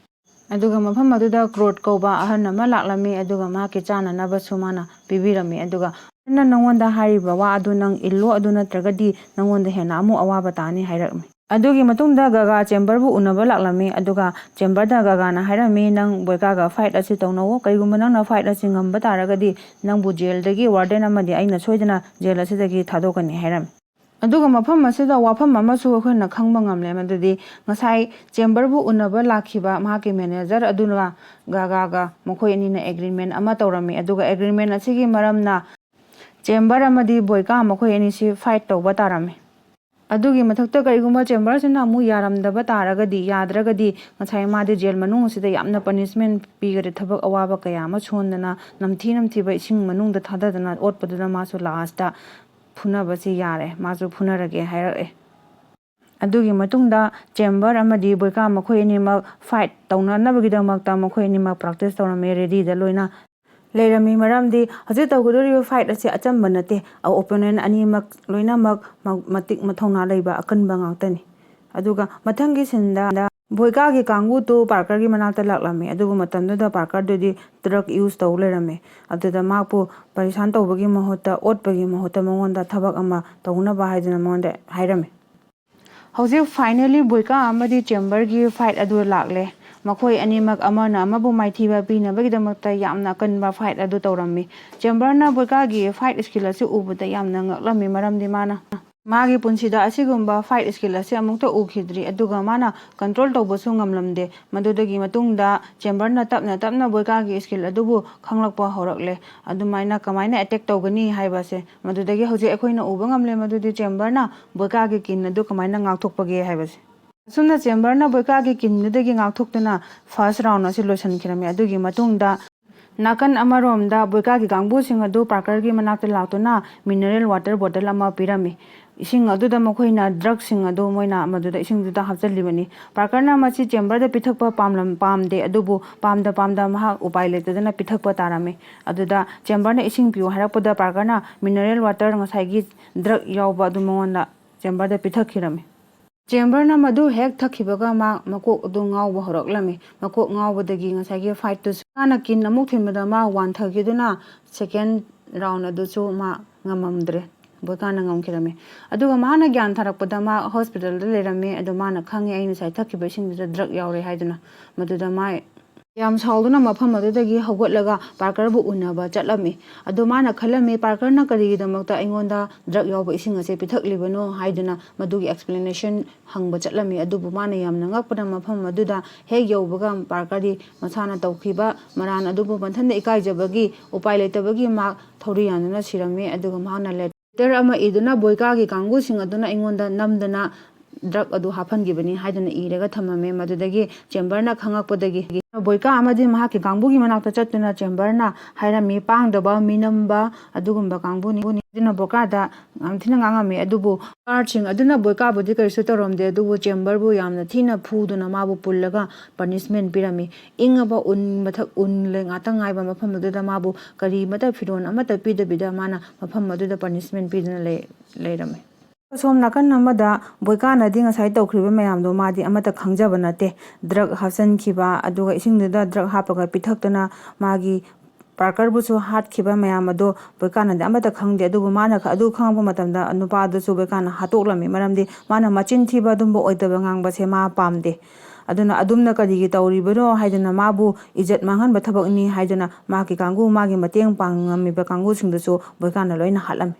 ꯑꯗꯨꯒ ꯃꯐꯝ ꯑꯗꯨꯗ ꯀ꯭ꯔꯣꯠ ꯀꯧꯕ ꯑꯍꯟ ꯑꯃ ꯂꯥꯛꯂꯝꯃꯤ, ꯑꯗꯨꯒ ꯃꯍꯥꯛꯀꯤ ꯆꯥꯅꯅꯕꯁꯨ ꯃꯥꯅ ꯄꯤꯕꯤꯔꯝꯃꯤ꯫ ꯑꯗꯨꯒ ꯅꯪꯉꯣꯟꯗ ꯍꯥꯏꯔꯤꯕ ꯋꯥ ꯑꯗꯨ ꯅꯪ ꯏꯜꯂꯣ, ꯑꯗꯨ ꯅꯠꯇ꯭ꯔꯒꯗꯤ ꯅꯪꯉꯣꯟꯗ ꯍꯦꯟꯅ ꯑꯃꯨꯛ ꯑꯋꯥꯕ ꯇꯥꯅꯤ ꯍꯥꯏꯔꯛꯃꯤ꯫ ꯑꯗꯨꯒꯤ ꯃꯇꯨꯡꯗ ꯒꯒꯥ ꯆꯦꯝꯕꯔꯕꯨ ꯎꯅꯕ ꯂꯥꯛꯂꯝꯃꯤ꯫ ꯑꯗꯨꯒ ꯆꯦꯝꯕꯔꯗ ꯒꯒꯥꯅ ꯍꯥꯏꯔꯝꯃꯤ, "ꯅꯪ ꯕꯣꯏꯀꯥꯒ ꯐꯥꯏꯠ ꯑꯁꯤ ꯇꯧꯅꯧꯋꯣ꯫ ꯀꯔꯤꯒꯨꯝꯕ ꯅꯪꯅ ꯐꯥꯏꯠ ꯑꯁꯤ ꯉꯝꯕ ꯇꯥꯔꯒꯗꯤ ꯅꯪꯕꯨ ꯖꯦꯜꯗꯒꯤ ꯋꯥꯔꯗꯦꯟ ꯑꯃꯗꯤ ꯑꯩꯅ ꯁꯣꯏꯗꯅ ꯖꯦꯜ ꯑꯁꯤꯗꯒꯤ ꯊꯥꯗꯣꯛꯀꯅꯤ" ꯍꯥꯏꯔꯝꯃꯤ꯫ ꯑꯗꯨꯒ ꯃꯐꯝ ꯑꯁꯤꯗ ꯋꯥꯐꯝ ꯑꯃꯁꯨ ꯑꯩꯈꯣꯏꯅ ꯈꯪꯕ ꯉꯝꯂꯦ, ꯃꯗꯨꯗꯤ ꯉꯁꯥꯏ ꯆꯦꯝꯕꯔꯕꯨ ꯎꯅꯕ ꯂꯥꯛꯈꯤꯕ ꯃꯍꯥꯛꯀꯤ ꯃꯦꯅꯦꯖꯔ ꯑꯗꯨꯅ ꯒꯒꯥꯒ ꯃꯈꯣꯏ ꯑꯅꯤꯅ ꯑꯦꯒ꯭ꯔꯤꯃꯦꯟ ꯑꯃ ꯇꯧꯔꯝꯃꯤ꯫ ꯑꯗꯨꯒ ꯑꯦꯒ꯭ꯔꯤꯃꯦꯟ ꯑꯁꯤꯒꯤ ꯃꯔꯝꯅ ꯆꯦꯝꯕꯔ ꯑꯃꯗꯤ ꯕꯣꯏꯀꯥ ꯃꯈꯣꯏ ꯑꯅꯤꯁꯤ ꯐꯥꯏꯠ ꯇꯧꯕ ꯇꯥꯔꯝꯃꯤ꯫ ꯑꯗꯨꯒꯤ ꯃꯊꯛꯇ ꯀꯔꯤꯒꯨꯝꯕ ꯆꯦꯝꯕꯔꯁꯤꯅ ꯑꯃꯨꯛ ꯌꯥꯔꯝꯗꯕ ꯇꯥꯔꯒꯗꯤ, ꯌꯥꯗ꯭ꯔꯒꯗꯤ ꯉꯁꯥꯏ ꯃꯥꯗꯤ ꯖꯦꯜ ꯃꯅꯨꯡ ꯑꯁꯤꯗ ꯌꯥꯝꯅ ꯄꯅꯤꯁꯃꯦꯟ ꯄꯤꯒꯗ꯭ꯔꯦ, ꯊꯕꯛ ꯑꯋꯥꯕ ꯀꯌꯥ ꯑꯃ ꯁꯨꯍꯟꯗꯅ, ꯅꯝꯊꯤ ꯅꯝꯊꯤꯕ ꯏꯁꯤꯡ ꯃꯅꯨꯡꯗ ꯊꯥꯗꯗꯅ ꯑꯣꯠꯄꯗꯨꯅ ꯃꯥꯁꯨ ꯂꯥꯁꯇ ꯐꯨꯅꯕꯁꯤ ꯌꯥꯔꯦ, ꯃꯥꯁꯨ ꯐꯨꯅꯔꯒꯦ ꯍꯥꯏꯔꯛꯑꯦ꯫ ꯑꯗꯨꯒꯤ ꯃꯇꯨꯡꯗ ꯆꯦꯝꯕꯔ ꯑꯃꯗꯤ ꯕꯣꯏꯀꯥ ꯃꯈꯣꯏ ꯑꯅꯤꯃꯛ ꯐꯥꯏꯠ ꯇꯧꯅꯅꯕꯒꯤꯗꯃꯛꯇ ꯃꯈꯣꯏ ꯑꯅꯤꯃꯛ ꯄ꯭ꯔꯥꯛꯇꯤꯁ ꯇꯧꯔꯝꯃꯤ, ꯔꯦꯗꯤꯗ ꯂꯣꯏꯅ ꯂꯩꯔꯝꯃꯤ꯫ ꯃꯔꯝꯗꯤ ꯍꯧꯖꯤꯛ ꯇꯧꯒꯗꯧꯔꯤꯕ ꯐꯥꯏꯠ ꯑꯁꯤ ꯑꯆꯝꯕ ꯅꯠꯇꯦ, ꯑꯣꯄꯣꯅꯦꯟ ꯑꯅꯤꯃꯛ ꯂꯣꯏꯅꯃꯛ ꯃ-, ꯃꯇꯤꯛ ꯃꯊꯧꯅꯥ ꯂꯩꯕ ꯑꯀꯟꯕ ꯉꯥꯛꯇꯅꯤ꯫ ꯑꯗꯨꯒ ꯃꯊꯪꯒꯤ ꯁꯤꯟꯗ ꯕꯣꯏꯀꯥꯒꯤ ꯀꯥꯡꯕꯨꯗꯨ ꯄꯥꯔꯀꯔꯒꯤ ꯃꯅꯥꯛꯇ ꯂꯥꯛꯂꯝꯃꯤ꯫ ꯑꯗꯨꯕꯨ ꯃꯇꯝꯗꯨꯗ ꯄꯥꯔꯀꯔꯗꯨꯗꯤ ꯗ꯭ꯔꯒ ꯌꯨꯁ ꯇꯧ ꯂꯩꯔꯝꯃꯤ꯫ ꯑꯗꯨꯗ ꯃꯍꯥꯛꯄꯨ ꯄꯔꯤꯁꯥꯟ ꯇꯧꯕꯒꯤ ꯃꯍꯨꯠꯇ, ꯑꯣꯠꯄꯒꯤ ꯃꯍꯨꯠꯇ ꯃꯉꯣꯟꯗ ꯊꯕꯛ ꯑꯃ ꯇꯧꯅꯕ ꯍꯥꯏꯗꯨꯅ ꯃꯉꯣꯟꯗ ꯍꯥꯏꯔꯝꯃꯤ꯫ ꯍꯧꯖꯤꯛ ꯐꯥꯏꯅꯦꯜꯂꯤ ꯕꯣꯏꯀꯥ ꯑꯃꯗꯤ ꯆꯦꯝꯕꯔꯒꯤ ꯐꯥꯏꯠ ꯑꯗꯨ ꯂꯥꯛꯂꯦ꯫ ꯃꯈꯣꯏ ꯑꯅꯤꯃꯛ ꯑꯃꯅ ꯑꯃꯕꯨ ꯃꯥꯏꯊꯤꯕ ꯄꯤꯅꯕꯒꯤꯗꯃꯛꯇ ꯌꯥꯝꯅ ꯑꯀꯟꯕ ꯐꯥꯏꯠ ꯑꯗꯨ ꯇꯧꯔꯝꯃꯤ꯫ ꯆꯦꯝꯕꯔꯅ ꯕꯣꯏꯀꯥꯒꯤ ꯐꯥꯏꯠ ꯁ꯭ꯀꯤꯜ ꯑꯁꯤ ꯎꯕꯗ ꯌꯥꯝꯅ ꯉꯛꯂꯝꯃꯤ, ꯃꯔꯝꯗꯤ ꯃꯥꯅ ꯃꯥꯒꯤ ꯄꯨꯟꯁꯤꯗ ꯑꯁꯤꯒꯨꯝꯕ ꯐꯥꯏꯠ ꯁ꯭ꯀꯤꯜ ꯑꯁꯤ ꯑꯃꯨꯛꯇ ꯎꯈꯤꯗ꯭ꯔꯤ, ꯑꯗꯨꯒ ꯃꯥꯅ ꯀꯟꯇ꯭ꯔꯣꯜ ꯇꯧꯕꯁꯨ ꯉꯝꯂꯝꯗꯦ꯫ ꯃꯗꯨꯗꯒꯤ ꯃꯇꯨꯡꯗ ꯆꯦꯝꯕꯔꯅ ꯇꯞꯅ ꯇꯞꯅ ꯕꯣꯏꯀꯥꯒꯤ ꯁ꯭ꯀꯤꯜ ꯑꯗꯨꯕꯨ ꯈꯪꯂꯛꯄ ꯍꯧꯔꯛꯂꯦ꯫ ꯑꯗꯨꯃꯥꯏꯅ ꯀꯃꯥꯏꯅ ꯑꯦꯇꯦꯛ ꯇꯧꯒꯅꯤ ꯍꯥꯏꯕꯁꯦ ꯃꯗꯨꯗꯒꯤ ꯍꯧꯖꯤꯛ ꯑꯩꯈꯣꯏꯅ ꯎꯕ ꯉꯝꯂꯦ, ꯃꯗꯨꯗꯤ ꯆꯦꯝꯕꯔꯅ ꯕꯣꯏꯀꯥꯒꯤ ꯀꯤꯟ ꯑꯗꯨ ꯀꯃꯥꯏꯅ ꯉꯥꯛꯊꯣꯛꯄꯒꯦ ꯍꯥꯏꯕꯁꯦ꯫ ꯑꯁꯨꯝꯅ ꯆꯦꯝꯕꯔꯅ ꯕꯣꯏꯀꯥꯒꯤ ꯀꯤꯟꯗꯨꯗꯒꯤ ꯉꯥꯛꯊꯣꯛꯇꯨꯅ ꯐꯥꯔꯁ ꯔꯥꯎꯟ ꯑꯁꯤ ꯂꯣꯏꯁꯤꯟꯈꯤꯔꯝꯃꯤ꯫ ꯑꯗꯨꯒꯤ ꯃꯇꯨꯡꯗ ꯅꯥꯀꯟ ꯑꯃꯔꯣꯝꯗ ꯕꯣꯏꯀꯥꯒꯤ ꯀꯥꯡꯕꯨꯁꯤꯡ ꯑꯗꯨ ꯄꯥꯔꯀꯔꯒꯤ ꯃꯅꯥꯛꯇ ꯂꯥꯛꯇꯨꯅ ꯃꯤꯅꯔꯦꯜ ꯋꯥꯇꯔ ꯕꯣꯇꯜ ꯑꯃ ꯄꯤꯔꯝꯃꯤ꯫ ꯏꯁꯤꯡ ꯑꯗꯨꯗ ꯃꯈꯣꯏꯅ ꯗ꯭ꯔꯒꯁꯤꯡ ꯑꯗꯨ ꯃꯣꯏꯅ ꯃꯗꯨꯗ ꯏꯁꯤꯡꯗꯨꯗ ꯍꯥꯞꯆꯤꯜꯂꯤꯕꯅꯤ꯫ ꯄꯥꯔꯀꯔꯅ ꯃꯁꯤ ꯆꯦꯝꯕꯔꯗ ꯄꯤꯊꯛꯄ ꯄꯥꯝꯂꯝ-, ꯄꯥꯝꯗꯦ, ꯑꯗꯨꯕꯨ ꯄꯥꯝꯗ ꯄꯥꯝꯗ ꯃꯍꯥꯛ ꯎꯄꯥꯏ ꯂꯩꯇꯗꯅ ꯄꯤꯊꯛꯄ ꯇꯥꯔꯝꯃꯤ꯫ ꯑꯗꯨꯗ ꯆꯦꯝꯕꯔꯅ ꯏꯁꯤꯡ ꯄꯤꯌꯨ ꯍꯥꯏꯔꯛꯄꯗ ꯄꯥꯔꯀꯔꯅ ꯃꯤꯅꯔꯦꯜ ꯋꯥꯇꯔ, ꯉꯁꯥꯏꯒꯤ ꯗ꯭ꯔꯒ ꯌꯥꯎꯕ ꯑꯗꯨ ꯃꯉꯣꯟꯗ ꯆꯦꯝꯕꯔꯗ ꯄꯤꯊꯛꯈꯤꯔꯝꯃꯤ꯫ ꯆꯦꯝꯕꯔꯅ ꯃꯗꯨ ꯍꯦꯛ ꯊꯛꯈꯤꯕꯒ ꯃꯥ ꯃꯀꯣꯛ ꯑꯗꯨ ꯉꯥꯎꯕ ꯍꯧꯔꯛꯂꯝꯃꯤ꯫ ꯃꯀꯣꯛ ꯉꯥꯎꯕꯗꯒꯤ ꯉꯁꯥꯏꯒꯤ ꯐꯥꯏꯠꯇꯨꯁꯨ ꯃꯥꯅ ꯀꯤꯟ ꯑꯃꯨꯛ ꯊꯤꯟꯕꯗ ꯃꯥ ꯋꯥꯟꯊꯈꯤꯗꯨꯅ ꯁꯦꯀꯦꯟ ꯔꯥꯎꯟ ꯑꯗꯨꯁꯨ ꯃꯥ ꯉꯝꯃꯝꯗ꯭ꯔꯦ꯫ ꯕꯣꯏꯀꯥꯅ ꯉꯝꯈꯤꯔꯝꯃꯤ꯫ ꯑꯗꯨꯒ ꯃꯥꯅ ꯒ꯭ꯌꯥꯟ ꯊꯥꯔꯛꯄꯗ ꯃꯥ ꯍꯣꯁꯄꯤꯇꯥꯜꯗ ꯂꯩꯔꯝꯃꯤ꯫ ꯑꯗꯣ ꯃꯥꯅ ꯈꯪꯉꯤ ꯑꯩ ꯉꯁꯥꯏ ꯊꯛꯈꯤꯕ ꯏꯁꯤꯡꯗꯨꯗ ꯗ꯭ꯔꯛ ꯌꯥꯎꯔꯦ ꯍꯥꯏꯗꯨꯅ꯫ ꯃꯗꯨꯗ ꯃꯥ ꯌꯥꯝ ꯁꯥꯎꯗꯨꯅ ꯃꯐꯝ ꯑꯗꯨꯗꯒꯤ ꯍꯧꯒꯠꯂꯒ ꯄꯥꯔꯀꯔꯕꯨ ꯎꯅꯕ ꯆꯠꯂꯝꯃꯤ꯫ ꯑꯗꯣ ꯃꯥꯅ ꯈꯜꯂꯝꯃꯤ, ꯄꯥꯔꯀꯔꯅ ꯀꯔꯤꯒꯤꯗꯃꯛꯇ ꯑꯩꯉꯣꯟꯗ ꯗ꯭ꯔꯛ ꯌꯥꯎꯕ ꯏꯁꯤꯡ ꯑꯁꯦ ꯄꯤꯊꯛꯂꯤꯕꯅꯣ ꯍꯥꯏꯗꯨꯅ ꯃꯗꯨꯒꯤ ꯑꯦꯛꯁꯄ꯭ꯂꯦꯅꯦꯁꯟ ꯍꯪꯕ ꯆꯠꯂꯝꯃꯤ꯫ ꯑꯗꯨꯕꯨ ꯃꯥꯅ ꯌꯥꯝꯅ ꯉꯛꯄꯅ ꯃꯐꯝ ꯑꯗꯨꯗ ꯍꯦꯛ ꯌꯧꯕꯒ ꯄꯥꯔꯀꯔꯗꯤ ꯃꯁꯥꯅ ꯇꯧꯈꯤꯕ ꯃꯔꯥꯟ ꯑꯗꯨꯕꯨ ꯃꯊꯟꯇ ꯏꯀꯥꯏꯖꯕꯒꯤ ꯎꯄꯥꯏ ꯂꯩꯇꯕꯒꯤ ꯃꯥ ꯊꯧꯔꯤ ꯌꯥꯟꯗꯨꯅ ꯁꯤꯔꯝꯃꯤ꯫ ꯑꯗꯨꯒ ꯃꯍꯥꯛꯅ ꯂꯦꯇꯔ ꯑꯃ ꯏꯗꯨꯅ ꯕꯣꯏꯀꯥꯒꯤ ꯀꯥꯡꯕꯨꯁꯤꯡ ꯑꯗꯨꯅ ꯑꯩꯉꯣꯟꯗ ꯅꯝꯗꯅ ꯗ꯭ꯔꯛ ꯑꯗꯨ ꯍꯥꯞꯍꯟꯈꯤꯕꯅꯤ ꯍꯥꯏꯗꯨꯅ ꯏꯔꯒ ꯊꯝꯃꯝꯃꯦ꯫ ꯃꯗꯨꯗꯒꯤ ꯆꯦꯝꯕꯔꯅ ꯈꯪꯉꯛꯄꯗꯒꯤ ꯕꯣꯏꯀꯥ ꯑꯃꯗꯤ ꯃꯍꯥꯛꯀꯤ ꯀꯥꯡꯕꯨꯒꯤ ꯃꯅꯥꯛꯇ ꯆꯠꯇꯨꯅ ꯆꯦꯝꯕꯔꯅ ꯍꯥꯏꯔꯝꯃꯤ, ꯄꯥꯡꯗꯕ, ꯃꯤꯅꯝꯕ ꯑꯗꯨꯒꯨꯝꯕ ꯀꯥꯡꯕꯨꯅꯤ ꯑꯗꯨꯅ ꯕꯣꯏꯀꯥꯗ ꯌꯥꯝ ꯊꯤꯅ ꯉꯥꯡꯉꯝꯃꯤ꯫ ꯑꯗꯨꯕꯨ ꯒꯥꯔꯗꯁꯤꯡ ꯑꯗꯨꯅ ꯕꯣꯏꯀꯥꯕꯨꯗꯤ ꯀꯔꯤꯁꯨ ꯇꯧꯔꯝꯗꯦ, ꯑꯗꯨꯕꯨ ꯆꯦꯝꯕꯔꯕꯨ ꯌꯥꯝꯅ ꯊꯤꯅ ꯐꯨꯗꯨꯅ ꯃꯥꯕꯨ ꯄꯨꯜꯂꯒ ꯄꯅꯤꯁꯃꯦꯟ ꯄꯤꯔꯝꯃꯤ꯫ ꯏꯪꯉꯕ ꯎꯟ ꯃꯊꯛ, ꯎꯟ ꯂꯩ ꯉꯥꯛꯇ ꯉꯥꯏꯕ ꯃꯐꯝ ꯑꯗꯨꯗ ꯃꯥꯕꯨ ꯀꯔꯤꯃꯠꯇ ꯐꯤꯔꯣꯜ ꯑꯃꯠꯇ ꯄꯤꯗꯕꯤꯗ ꯃꯥꯅ ꯃꯐꯝ ꯑꯗꯨꯗ ꯄꯅꯤꯁꯃꯦꯟ ꯄꯤꯗꯨꯅ ꯂꯩ-, ꯂꯩꯔꯝꯃꯤ꯫ ꯑꯁꯣꯝ ꯅꯥꯀꯟ ꯑꯃꯗ ꯕꯣꯏꯀꯥꯅꯗꯤ ꯉꯁꯥꯏ ꯇꯧꯈ꯭ꯔꯤꯕ ꯃꯌꯥꯝꯗꯣ ꯃꯥꯗꯤ ꯑꯃꯠꯇ ꯈꯪꯖꯕ ꯅꯠꯇꯦ꯫ ꯗ꯭ꯔꯛ ꯍꯥꯞꯆꯤꯟꯈꯤꯕ, ꯑꯗꯨꯒ ꯏꯁꯤꯡꯗꯨꯗ ꯗ꯭ꯔꯛ ꯍꯥꯞꯄꯒ ꯄꯤꯊꯛꯇꯅ ꯃꯥꯒꯤ ꯄꯥꯔꯀꯔꯕꯨꯁꯨ ꯍꯥꯠꯈꯤꯕ ꯃꯌꯥꯝ ꯑꯗꯣ ꯕꯣꯏꯀꯥꯅꯗꯤ ꯑꯃꯠꯇ ꯈꯪꯗꯦ꯫ ꯑꯗꯨꯕꯨ ꯃꯥꯅ ꯈ-, ꯑꯗꯨ ꯈꯪꯉꯛꯄ ꯃꯇꯝꯗ ꯅꯨꯄꯥꯗꯨꯁꯨ ꯕꯣꯏꯀꯥꯅ ꯍꯥꯠꯇꯣꯛꯂꯝꯃꯤ꯫ ꯃꯔꯝꯗꯤ ꯃꯥꯅ ꯃꯆꯤꯟ ꯊꯤꯕ, ꯑꯗꯨꯝꯕ ꯑꯣꯏꯗꯕ ꯉꯥꯡꯕꯁꯦ ꯃꯥ ꯄꯥꯝꯗꯦ꯫ ꯑꯗꯨꯅ ꯑꯗꯨꯝꯅ ꯀꯔꯤꯒꯤ ꯇꯧꯔꯤꯕꯅꯣ ꯍꯥꯏꯗꯨꯅ ꯃꯥꯕꯨ ꯏꯖꯠ ꯃꯥꯡꯍꯟꯕ ꯊꯕꯛꯅꯤ ꯍꯥꯏꯗꯨꯅ ꯃꯥꯒꯤ ꯀꯥꯡꯕꯨ, ꯃꯥꯒꯤ ꯃꯇꯦꯡ ꯄꯥꯡꯉꯝꯃꯤꯕ ꯀꯥꯡꯕꯨꯁꯤꯡꯗꯨꯁꯨ ꯕꯣꯏꯀꯥꯅ ꯂꯣꯏꯅ ꯍꯥꯠꯂꯝꯃꯤ꯫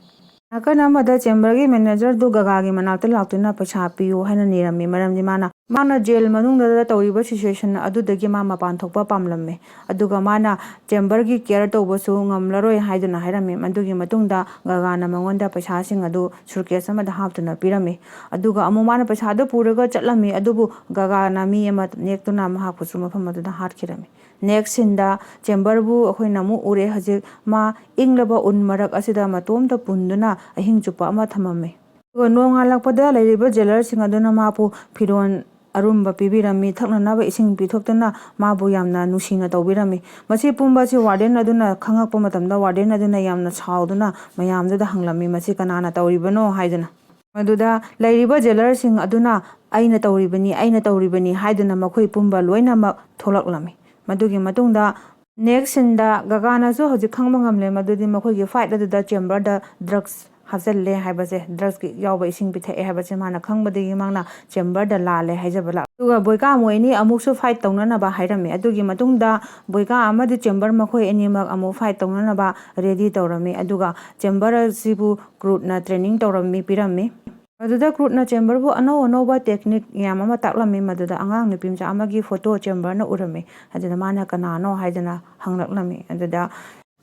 ꯅꯥꯀꯟ ꯑꯃꯗ ꯆꯦꯝꯕꯔꯒꯤ ꯃꯦꯅꯦꯖꯔꯗꯨ ꯒꯒꯥꯒꯤ ꯃꯅꯥꯛꯇ ꯂꯥꯛꯇꯨꯅ ꯄꯩꯁꯥ ꯄꯤꯌꯨ ꯍꯥꯏꯅ ꯅꯤꯔꯝꯃꯤ꯫ ꯃꯔꯝꯗꯤ ꯃꯥꯅ, ꯃꯥꯅ ꯖꯦꯜ ꯃꯅꯨꯡꯗ ꯇꯧꯔꯤꯕ ꯁꯤꯆꯨꯋꯦꯁꯟ ꯑꯗꯨꯗꯒꯤ ꯃꯥ ꯃꯄꯥꯟ ꯊꯣꯛꯄ ꯄꯥꯝꯂꯝꯃꯤ꯫ ꯑꯗꯨꯒ ꯃꯥꯅ ꯆꯦꯝꯕꯔꯒꯤ ꯀꯦꯌꯔ ꯇꯧꯕꯁꯨ ꯉꯝꯂꯔꯣꯏ ꯍꯥꯏꯗꯨꯅ ꯍꯥꯏꯔꯝꯃꯤ꯫ ꯃꯗꯨꯒꯤ ꯃꯇꯨꯡꯗ ꯒꯒꯥꯅ ꯃꯉꯣꯟꯗ ꯄꯩꯁꯥꯁꯤꯡ ꯑꯗꯨ ꯁꯨꯔꯀꯦꯁ ꯑꯃꯗ ꯍꯥꯞꯇꯨꯅ ꯄꯤꯔꯝꯃꯤ꯫ ꯑꯗꯨꯒ ꯑꯃꯨꯛ ꯃꯥꯅ ꯄꯩꯁꯥꯗꯨ ꯄꯨꯔꯒ ꯆꯠꯂꯝꯃꯤ, ꯑꯗꯨꯕꯨ ꯒꯒꯥꯅ ꯃꯤ ꯑꯃ ꯅꯦꯛꯇꯨꯅ ꯃꯍꯥꯛꯄꯨꯁꯨ ꯃꯐꯝ ꯑꯗꯨꯗ ꯍꯥꯠꯈꯤꯔꯝꯃꯤ꯫ ꯅꯦꯛꯁ ꯁꯤꯟꯗ ꯆꯦꯝꯕꯔꯕꯨ ꯑꯩꯈꯣꯏꯅ ꯑꯃꯨꯛ ꯎꯔꯦ꯫ ꯍꯧꯖꯤꯛ ꯃꯥ ꯏꯪꯂꯕ ꯎꯟ ꯃꯔꯛ ꯑꯁꯤꯗ ꯃꯇꯣꯝꯇ ꯄꯨꯟꯗꯨꯅ ꯑꯍꯤꯡ ꯆꯨꯞꯄ ꯑꯃ ꯊꯝꯃꯝꯃꯤ꯫ ꯑꯗꯨꯒ ꯅꯣꯡꯉꯥꯜꯂꯛꯄꯗ ꯂꯩꯔꯤꯕ ꯖꯦꯂꯔꯁꯤꯡ ꯑꯗꯨꯅ ꯃꯥꯕꯨ ꯐꯤꯔꯣꯜ ꯑꯔꯨꯝꯕ ꯄꯤꯕꯤꯔꯝꯃꯤ, ꯊꯛꯅꯅꯕ ꯏꯁꯤꯡ ꯄꯤꯊꯣꯛꯇꯨꯅ ꯃꯥꯕꯨ ꯌꯥꯝꯅ ꯅꯨꯡꯁꯤꯅ ꯇꯧꯕꯤꯔꯝꯃꯤ꯫ ꯃꯁꯤ ꯄꯨꯝꯕ ꯑꯁꯤ ꯋꯥꯔꯗꯦꯟ ꯑꯗꯨꯅ ꯈꯪꯉꯛꯄ ꯃꯇꯝꯗ ꯋꯥꯔꯗꯦꯟ ꯑꯗꯨꯅ ꯌꯥꯝꯅ ꯁꯥꯎꯗꯨꯅ ꯃꯌꯥꯝꯗꯨꯗ ꯍꯪꯂꯝꯃꯤ, "ꯃꯁꯤ ꯀꯅꯥꯅ ꯇꯧꯔꯤꯕꯅꯣ?" ꯍꯥꯏꯗꯨꯅ꯫ ꯃꯗꯨꯗ ꯂꯩꯔꯤꯕ ꯖꯦꯂꯔꯁꯤꯡ ꯑꯗꯨꯅ "ꯑꯩꯅ ꯇꯧꯔꯤꯕꯅꯤ, ꯑꯩꯅ ꯇꯧꯔꯤꯕꯅꯤ" ꯍꯥꯏꯗꯨꯅ ꯃꯈꯣꯏ ꯄꯨꯝꯕ ꯂꯣꯏꯅꯃꯛ ꯊꯣꯛꯂꯛꯂꯝꯃꯤ꯫ ꯃꯗꯨꯒꯤ ꯃꯇꯨꯡꯗ next scene ꯗ ꯒꯒꯥꯅꯁꯨ ꯍꯧꯖꯤꯛ ꯈꯪꯕ ꯉꯝꯂꯦ ꯃꯗꯨꯗꯤ ꯃꯈꯣꯏꯒꯤ fight ꯑꯗꯨꯗ chamber ꯗ drugs ꯍꯥꯞꯆꯜꯂꯦ ꯍꯥꯏꯕꯁꯦ, drugs ꯀꯤ ꯌꯥꯎꯕ ꯏꯁꯤꯡ ꯄꯤꯊꯛꯑꯦ ꯍꯥꯏꯕꯁꯦ ꯃꯥꯅ ꯈꯪꯕꯗꯒꯤ ꯃꯥꯅ chamber ꯗ ꯂꯥꯜꯂꯦ ꯍꯥꯏꯖꯕ ꯂꯥꯛ꯫ ꯑꯗꯨꯒ ꯕꯣꯏꯀꯥ ꯃꯣꯏ ꯑꯅꯤ ꯑꯃꯨꯛꯁꯨ fight ꯇꯧꯅꯅꯕ ꯍꯥꯏꯔꯝꯃꯤ꯫ ꯑꯗꯨꯒꯤ ꯃꯇꯨꯡꯗ ꯕꯣꯏꯀꯥ ꯑꯃꯗꯤ chamber ꯃꯈꯣꯏ ꯑꯅꯤꯃꯛ ꯑꯃꯨꯛ fight ꯇꯧꯅꯅꯕ ready ꯇꯧꯔꯝꯃꯤ꯫ ꯑꯗꯨꯒ chamber ꯑꯁꯤꯕꯨ ꯀ꯭ꯔꯨꯠꯅ training ꯇꯧꯔꯝꯃꯤ, ꯄꯤꯔꯝꯃꯤ꯫ ꯃꯗꯨꯗ ꯀ꯭ꯔꯨꯠꯅ chamber ꯕꯨ ꯑꯅꯧ ꯑꯅꯧꯕ technique ꯃꯌꯥꯝ ꯑꯃ ꯇꯥꯛꯂꯝꯃꯤ꯫ ꯃꯗꯨꯗ ꯑꯉꯥꯡ ꯅꯨꯄꯤ ꯃꯆꯥ ꯑꯃꯒꯤ photo chamber ꯅ ꯎꯔꯝꯃꯤ꯫ ꯑꯗꯨꯗ ꯃꯥꯅ "ꯀꯅꯥꯅꯣ?" ꯍꯥꯏꯗꯅ ꯍꯪꯂꯛꯂꯝꯃꯤ꯫ ꯑꯗꯨꯗ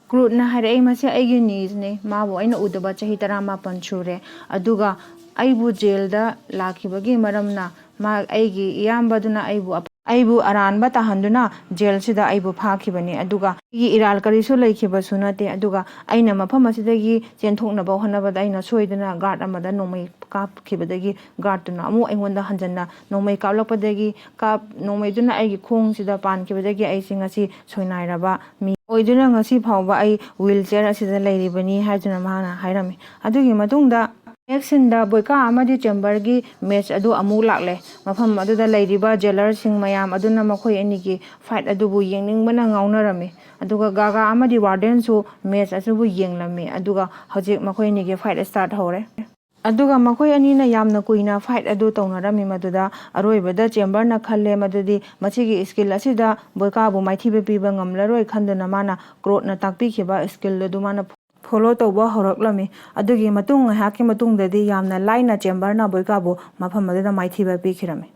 ꯀ꯭ꯔꯨꯠꯅ ꯍꯥꯏꯔꯛꯏ, "ꯃꯁꯤ ꯑꯩꯒꯤ niece ꯅꯤ꯫ ꯃꯥꯕꯨ ꯑꯩꯅ ꯎꯗꯕ ꯆꯍꯤ ꯇꯔꯥꯃꯥꯄꯟ ꯁꯨꯔꯦ꯫ ꯑꯗꯨꯒ ꯑꯩꯕꯨ ꯖꯦꯜꯗ ꯂꯥꯛꯈꯤꯕꯒꯤ ꯃꯔꯝꯅ ꯃꯥ, ꯑꯩꯒꯤ ꯏꯌꯥꯝꯕꯗꯨꯅ ꯑꯩꯕꯨ ꯑꯞ-, ꯑꯩꯕꯨ ꯑꯔꯥꯟꯕ ꯇꯥꯍꯟꯗꯨꯅ ꯖꯦꯜꯁꯤꯗ ꯑꯩꯕꯨ ꯐꯥꯈꯤꯕꯅꯤ꯫ ꯑꯗꯨꯒ ꯑꯩꯒꯤ ꯏꯔꯥꯜ ꯀꯔꯤꯁꯨ ꯂꯩꯈꯤꯕꯁꯨ ꯅꯠꯇꯦ꯫ ꯑꯗꯨꯒ ꯑꯩꯅ ꯃꯐꯝ ꯑꯁꯤꯗꯒꯤ ꯆꯦꯟꯊꯣꯛꯅꯕ ꯍꯣꯠꯅꯕꯗ ꯑꯩꯅ ꯁꯣꯏꯗꯅ guard ꯑꯃꯗ ꯅꯣꯡꯃꯩ ꯀꯥꯞꯈꯤꯕꯗꯒꯤ guard ꯇꯨꯅ ꯑꯃꯨꯛ ꯑꯩꯉꯣꯟꯗ ꯍꯟꯖꯟꯅ ꯅꯣꯡꯃꯩ ꯀꯥꯞꯂꯛꯄꯗꯒꯤ ꯀꯥꯞ-, ꯅꯣꯡꯃꯩꯗꯨꯅ ꯑꯩꯒꯤ ꯈꯣꯡꯁꯤꯗ ꯄꯥꯟꯈꯤꯕꯗꯒꯤ ꯑꯩꯁꯤ ꯉꯁꯤ ꯁꯣꯏꯅꯥꯏꯔꯕ ꯃꯤ ꯑꯣꯏꯗꯨꯅ ꯉꯁꯤ ꯐꯥꯎꯕ ꯑꯩ wheelchair ꯑꯁꯤꯗ ꯂꯩꯔꯤꯕꯅꯤ" ꯍꯥꯏꯗꯨꯅ ꯃꯍꯥꯛꯅ ꯍꯥꯏꯔꯝꯃꯤ꯫ ꯑꯗꯨꯒꯤ ꯃꯇꯨꯡꯗ next scene ꯗ ꯕꯣꯏꯀꯥ ꯑꯃꯗꯤ chamber ꯒꯤ match ꯑꯗꯨ ꯑꯃꯨꯛ ꯂꯥꯛꯂꯦ꯫ ꯃꯐꯝ ꯑꯗꯨꯗ ꯂꯩꯔꯤꯕ ꯖꯦꯂꯔꯁꯤꯡ ꯃꯌꯥꯝ ꯑꯗꯨꯅ ꯃꯈꯣꯏ ꯑꯅꯤꯒꯤ fight ꯑꯗꯨꯕꯨ ꯌꯦꯡꯅꯤꯡꯕꯅ ꯉꯥꯎꯅꯔꯝꯃꯤ꯫ ꯑꯗꯨꯒ ꯒꯒꯥ ꯑꯃꯗꯤ warden ꯁꯨ match ꯑꯁꯤꯕꯨ ꯌꯦꯡꯂꯝꯃꯤ꯫ ꯑꯗꯨꯒ ꯍꯧꯖꯤꯛ ꯃꯈꯣꯏ ꯑꯅꯤꯒꯤ fight start ꯍꯧꯔꯦ꯫ ꯑꯗꯨꯒ ꯃꯈꯣꯏ ꯑꯅꯤꯅ ꯌꯥꯝꯅ ꯀꯨꯏꯅ fight ꯑꯗꯨ ꯇꯧꯅꯔꯝꯃꯤ꯫ ꯃꯗꯨꯗ ꯑꯔꯣꯏꯕꯗ chamber ꯅ ꯈꯜꯂꯦ ꯃꯗꯨꯗꯤ ꯃꯁꯤꯒꯤ skill ꯑꯁꯤꯗ ꯕꯣꯏꯀꯥꯕꯨ ꯃꯥꯏꯊꯤꯕ ꯄꯤꯕ ꯉꯝꯂꯔꯣꯏ ꯈꯟꯗꯨꯅ ꯃꯥꯅ ꯀ꯭ꯔꯣꯠꯅ ꯇꯥꯛꯄꯤꯈꯤꯕ skill ꯑꯗꯨ ꯃꯥꯅ follow ꯇꯧꯕ ꯍꯧꯔꯛꯂꯝꯃꯤ꯫ ꯑꯗꯨꯒꯤ ꯃꯇꯨꯡ ꯉꯥꯏꯍꯥꯛꯀꯤ ꯃꯇꯨꯡꯗꯗꯤ ꯌꯥꯝꯅ ꯂꯥꯏꯅ chamber ꯅ ꯕꯣꯏꯀꯥꯕꯨ ꯃꯐꯝ ꯑꯗꯨꯗ ꯃꯥꯏꯊꯤꯕ ꯄꯤꯈꯤꯔꯝꯃꯤ꯫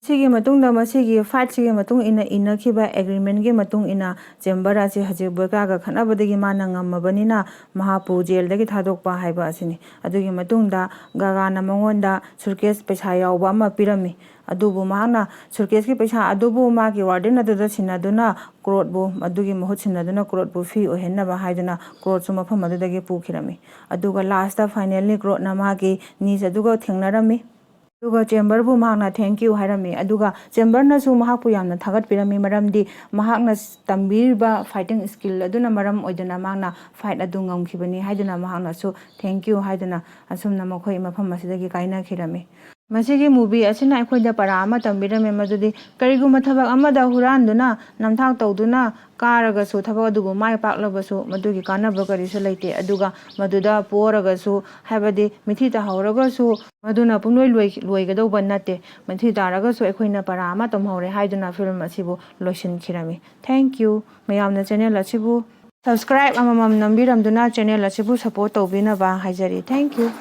ꯁꯤꯒꯤ ꯃꯇꯨꯡꯗ ꯃꯁꯤꯒꯤ fight ꯁꯤꯒꯤ ꯃꯇꯨꯡ ꯏꯟꯅ ꯏꯟꯅꯈꯤꯕ agreement ꯀꯤ ꯃꯇꯨꯡ ꯏꯟꯅ chamber ꯑꯁꯤ ꯍꯧꯖꯤꯛ ꯕꯣꯏꯀꯥꯒ ꯈꯠꯅꯕꯗꯒꯤ ꯃꯥꯅ ꯉꯝꯃꯕꯅꯤꯅ ꯃꯍꯥꯛꯄꯨ ꯖꯦꯜꯗꯒꯤ ꯊꯥꯗꯣꯛꯄ ꯍꯥꯏꯕ ꯑꯁꯤꯅꯤ꯫ ꯑꯗꯨꯒꯤ ꯃꯇꯨꯡꯗ ꯒꯒꯥꯅ ꯃꯉꯣꯟꯗ suitcase ꯄꯩꯁꯥ ꯌꯥꯎꯕ ꯑꯃ ꯄꯤꯔꯝꯃꯤ꯫ ꯑꯗꯨꯕꯨ ꯃꯍꯥꯛꯅ suitcase ꯀꯤ ꯄꯩꯁꯥ ꯑꯗꯨꯕꯨ ꯃꯥꯒꯤ warden ꯑꯗꯨꯗ ꯁꯤꯟꯅꯗꯨꯅ ꯀ꯭ꯔꯣꯠꯕꯨ, ꯑꯗꯨꯒꯤ ꯃꯍꯨꯠ ꯁꯤꯟꯅꯗꯨꯅ ꯀ꯭ꯔꯣꯠꯕꯨ free ꯑꯣꯏꯍꯟꯅꯕ ꯍꯥꯏꯗꯨꯅ ꯀ꯭ꯔꯣꯠꯁꯨ ꯃꯐꯝ ꯑꯗꯨꯗꯒꯤ ꯄꯨꯈꯤꯔꯝꯃꯤ꯫ ꯑꯗꯨꯒ last finally ꯀ꯭ꯔꯣꯠꯅ ꯃꯥꯒꯤ niece ꯑꯗꯨꯒ ꯊꯦꯡꯅꯔꯝꯃꯤ꯫ ꯑꯗꯨꯒ ꯆꯦꯝꯕꯔꯕꯨ ꯃꯍꯥꯛꯅ thank you ꯍꯥꯏꯔꯝꯃꯤ꯫ ꯑꯗꯨꯒ ꯆꯦꯝꯕꯔꯅꯁꯨ ꯃꯍꯥꯛꯄꯨ ꯌꯥꯝꯅ ꯊꯥꯒꯠꯄꯤꯔꯝꯃꯤ, ꯃꯔꯝꯗꯤ ꯃꯍꯥꯛꯅ ꯇꯝꯕꯤꯔꯤꯕ fighting skill ꯑꯗꯨꯅ ꯃꯔꯝ ꯑꯣꯏꯗꯨꯅ ꯃꯍꯥꯛꯅ fight ꯑꯗꯨ ꯉꯝꯈꯤꯕꯅꯤ ꯍꯥꯏꯗꯨꯅ ꯃꯍꯥꯛꯅꯁꯨ thank you ꯍꯥꯏꯗꯨꯅ ꯑꯁꯨꯝꯅ ꯃꯈꯣꯏ ꯃꯐꯝ ꯑꯁꯤꯗꯒꯤ ꯀꯥꯏꯅꯈꯤꯔꯝꯃꯤ꯫ ꯃꯁꯤꯒꯤ movie ꯑꯁꯤꯅ ꯑꯩꯈꯣꯏꯗ ꯄꯔꯥ ꯑꯃ ꯇꯝꯕꯤꯔꯝꯃꯤ, ꯃꯗꯨꯗꯤ ꯀꯔꯤꯒꯨꯝꯕ ꯊꯕꯛ ꯑꯃꯗ ꯍꯨꯔꯥꯟꯗꯨꯅ, ꯅꯝꯊꯥꯛ ꯇꯧꯗꯨꯅ ꯀꯥꯔꯒꯁꯨ, ꯊꯕꯛ ꯑꯗꯨꯕꯨ ꯃꯥꯏ ꯄꯥꯛꯂꯕꯁꯨ ꯃꯗꯨꯒꯤ ꯀꯥꯟꯅꯕ ꯀꯔꯤꯁꯨ ꯂꯩꯇꯦ꯫ ꯑꯗꯨꯒ ꯃꯗꯨꯗ ꯄꯣꯔꯒꯁꯨ, ꯍꯥꯏꯕꯗꯤ ꯃꯤꯊꯤ ꯇꯥꯍꯧꯔꯒꯁꯨ, ꯃꯗꯨꯅ ꯄꯨꯡꯂꯣꯏ ꯂꯣꯏ-, ꯂꯣꯏꯒꯗꯧꯕ ꯅꯠꯇꯦ꯫ ꯃꯤꯊꯤ ꯇꯥꯔꯒꯁꯨ ꯑꯩꯈꯣꯏꯅ ꯄꯔꯥ ꯑꯃ ꯇꯝꯍꯧꯔꯦ ꯍꯥꯏꯗꯨꯅ film ꯑꯁꯤꯕꯨ ꯂꯣꯏꯁꯤꯟꯈꯤꯔꯝꯃꯤ꯫ Thank you꯫ ꯃꯌꯥꯝꯅ channel ꯑꯁꯤꯕꯨ subscribe ꯑꯃꯃꯝ ꯅꯝꯕꯤꯔꯝꯗꯨꯅ channel ꯑꯁꯤꯕꯨ support ꯇꯧꯕꯤꯅꯕ ꯍꯥꯏꯖꯔꯤ꯫ Thank you꯫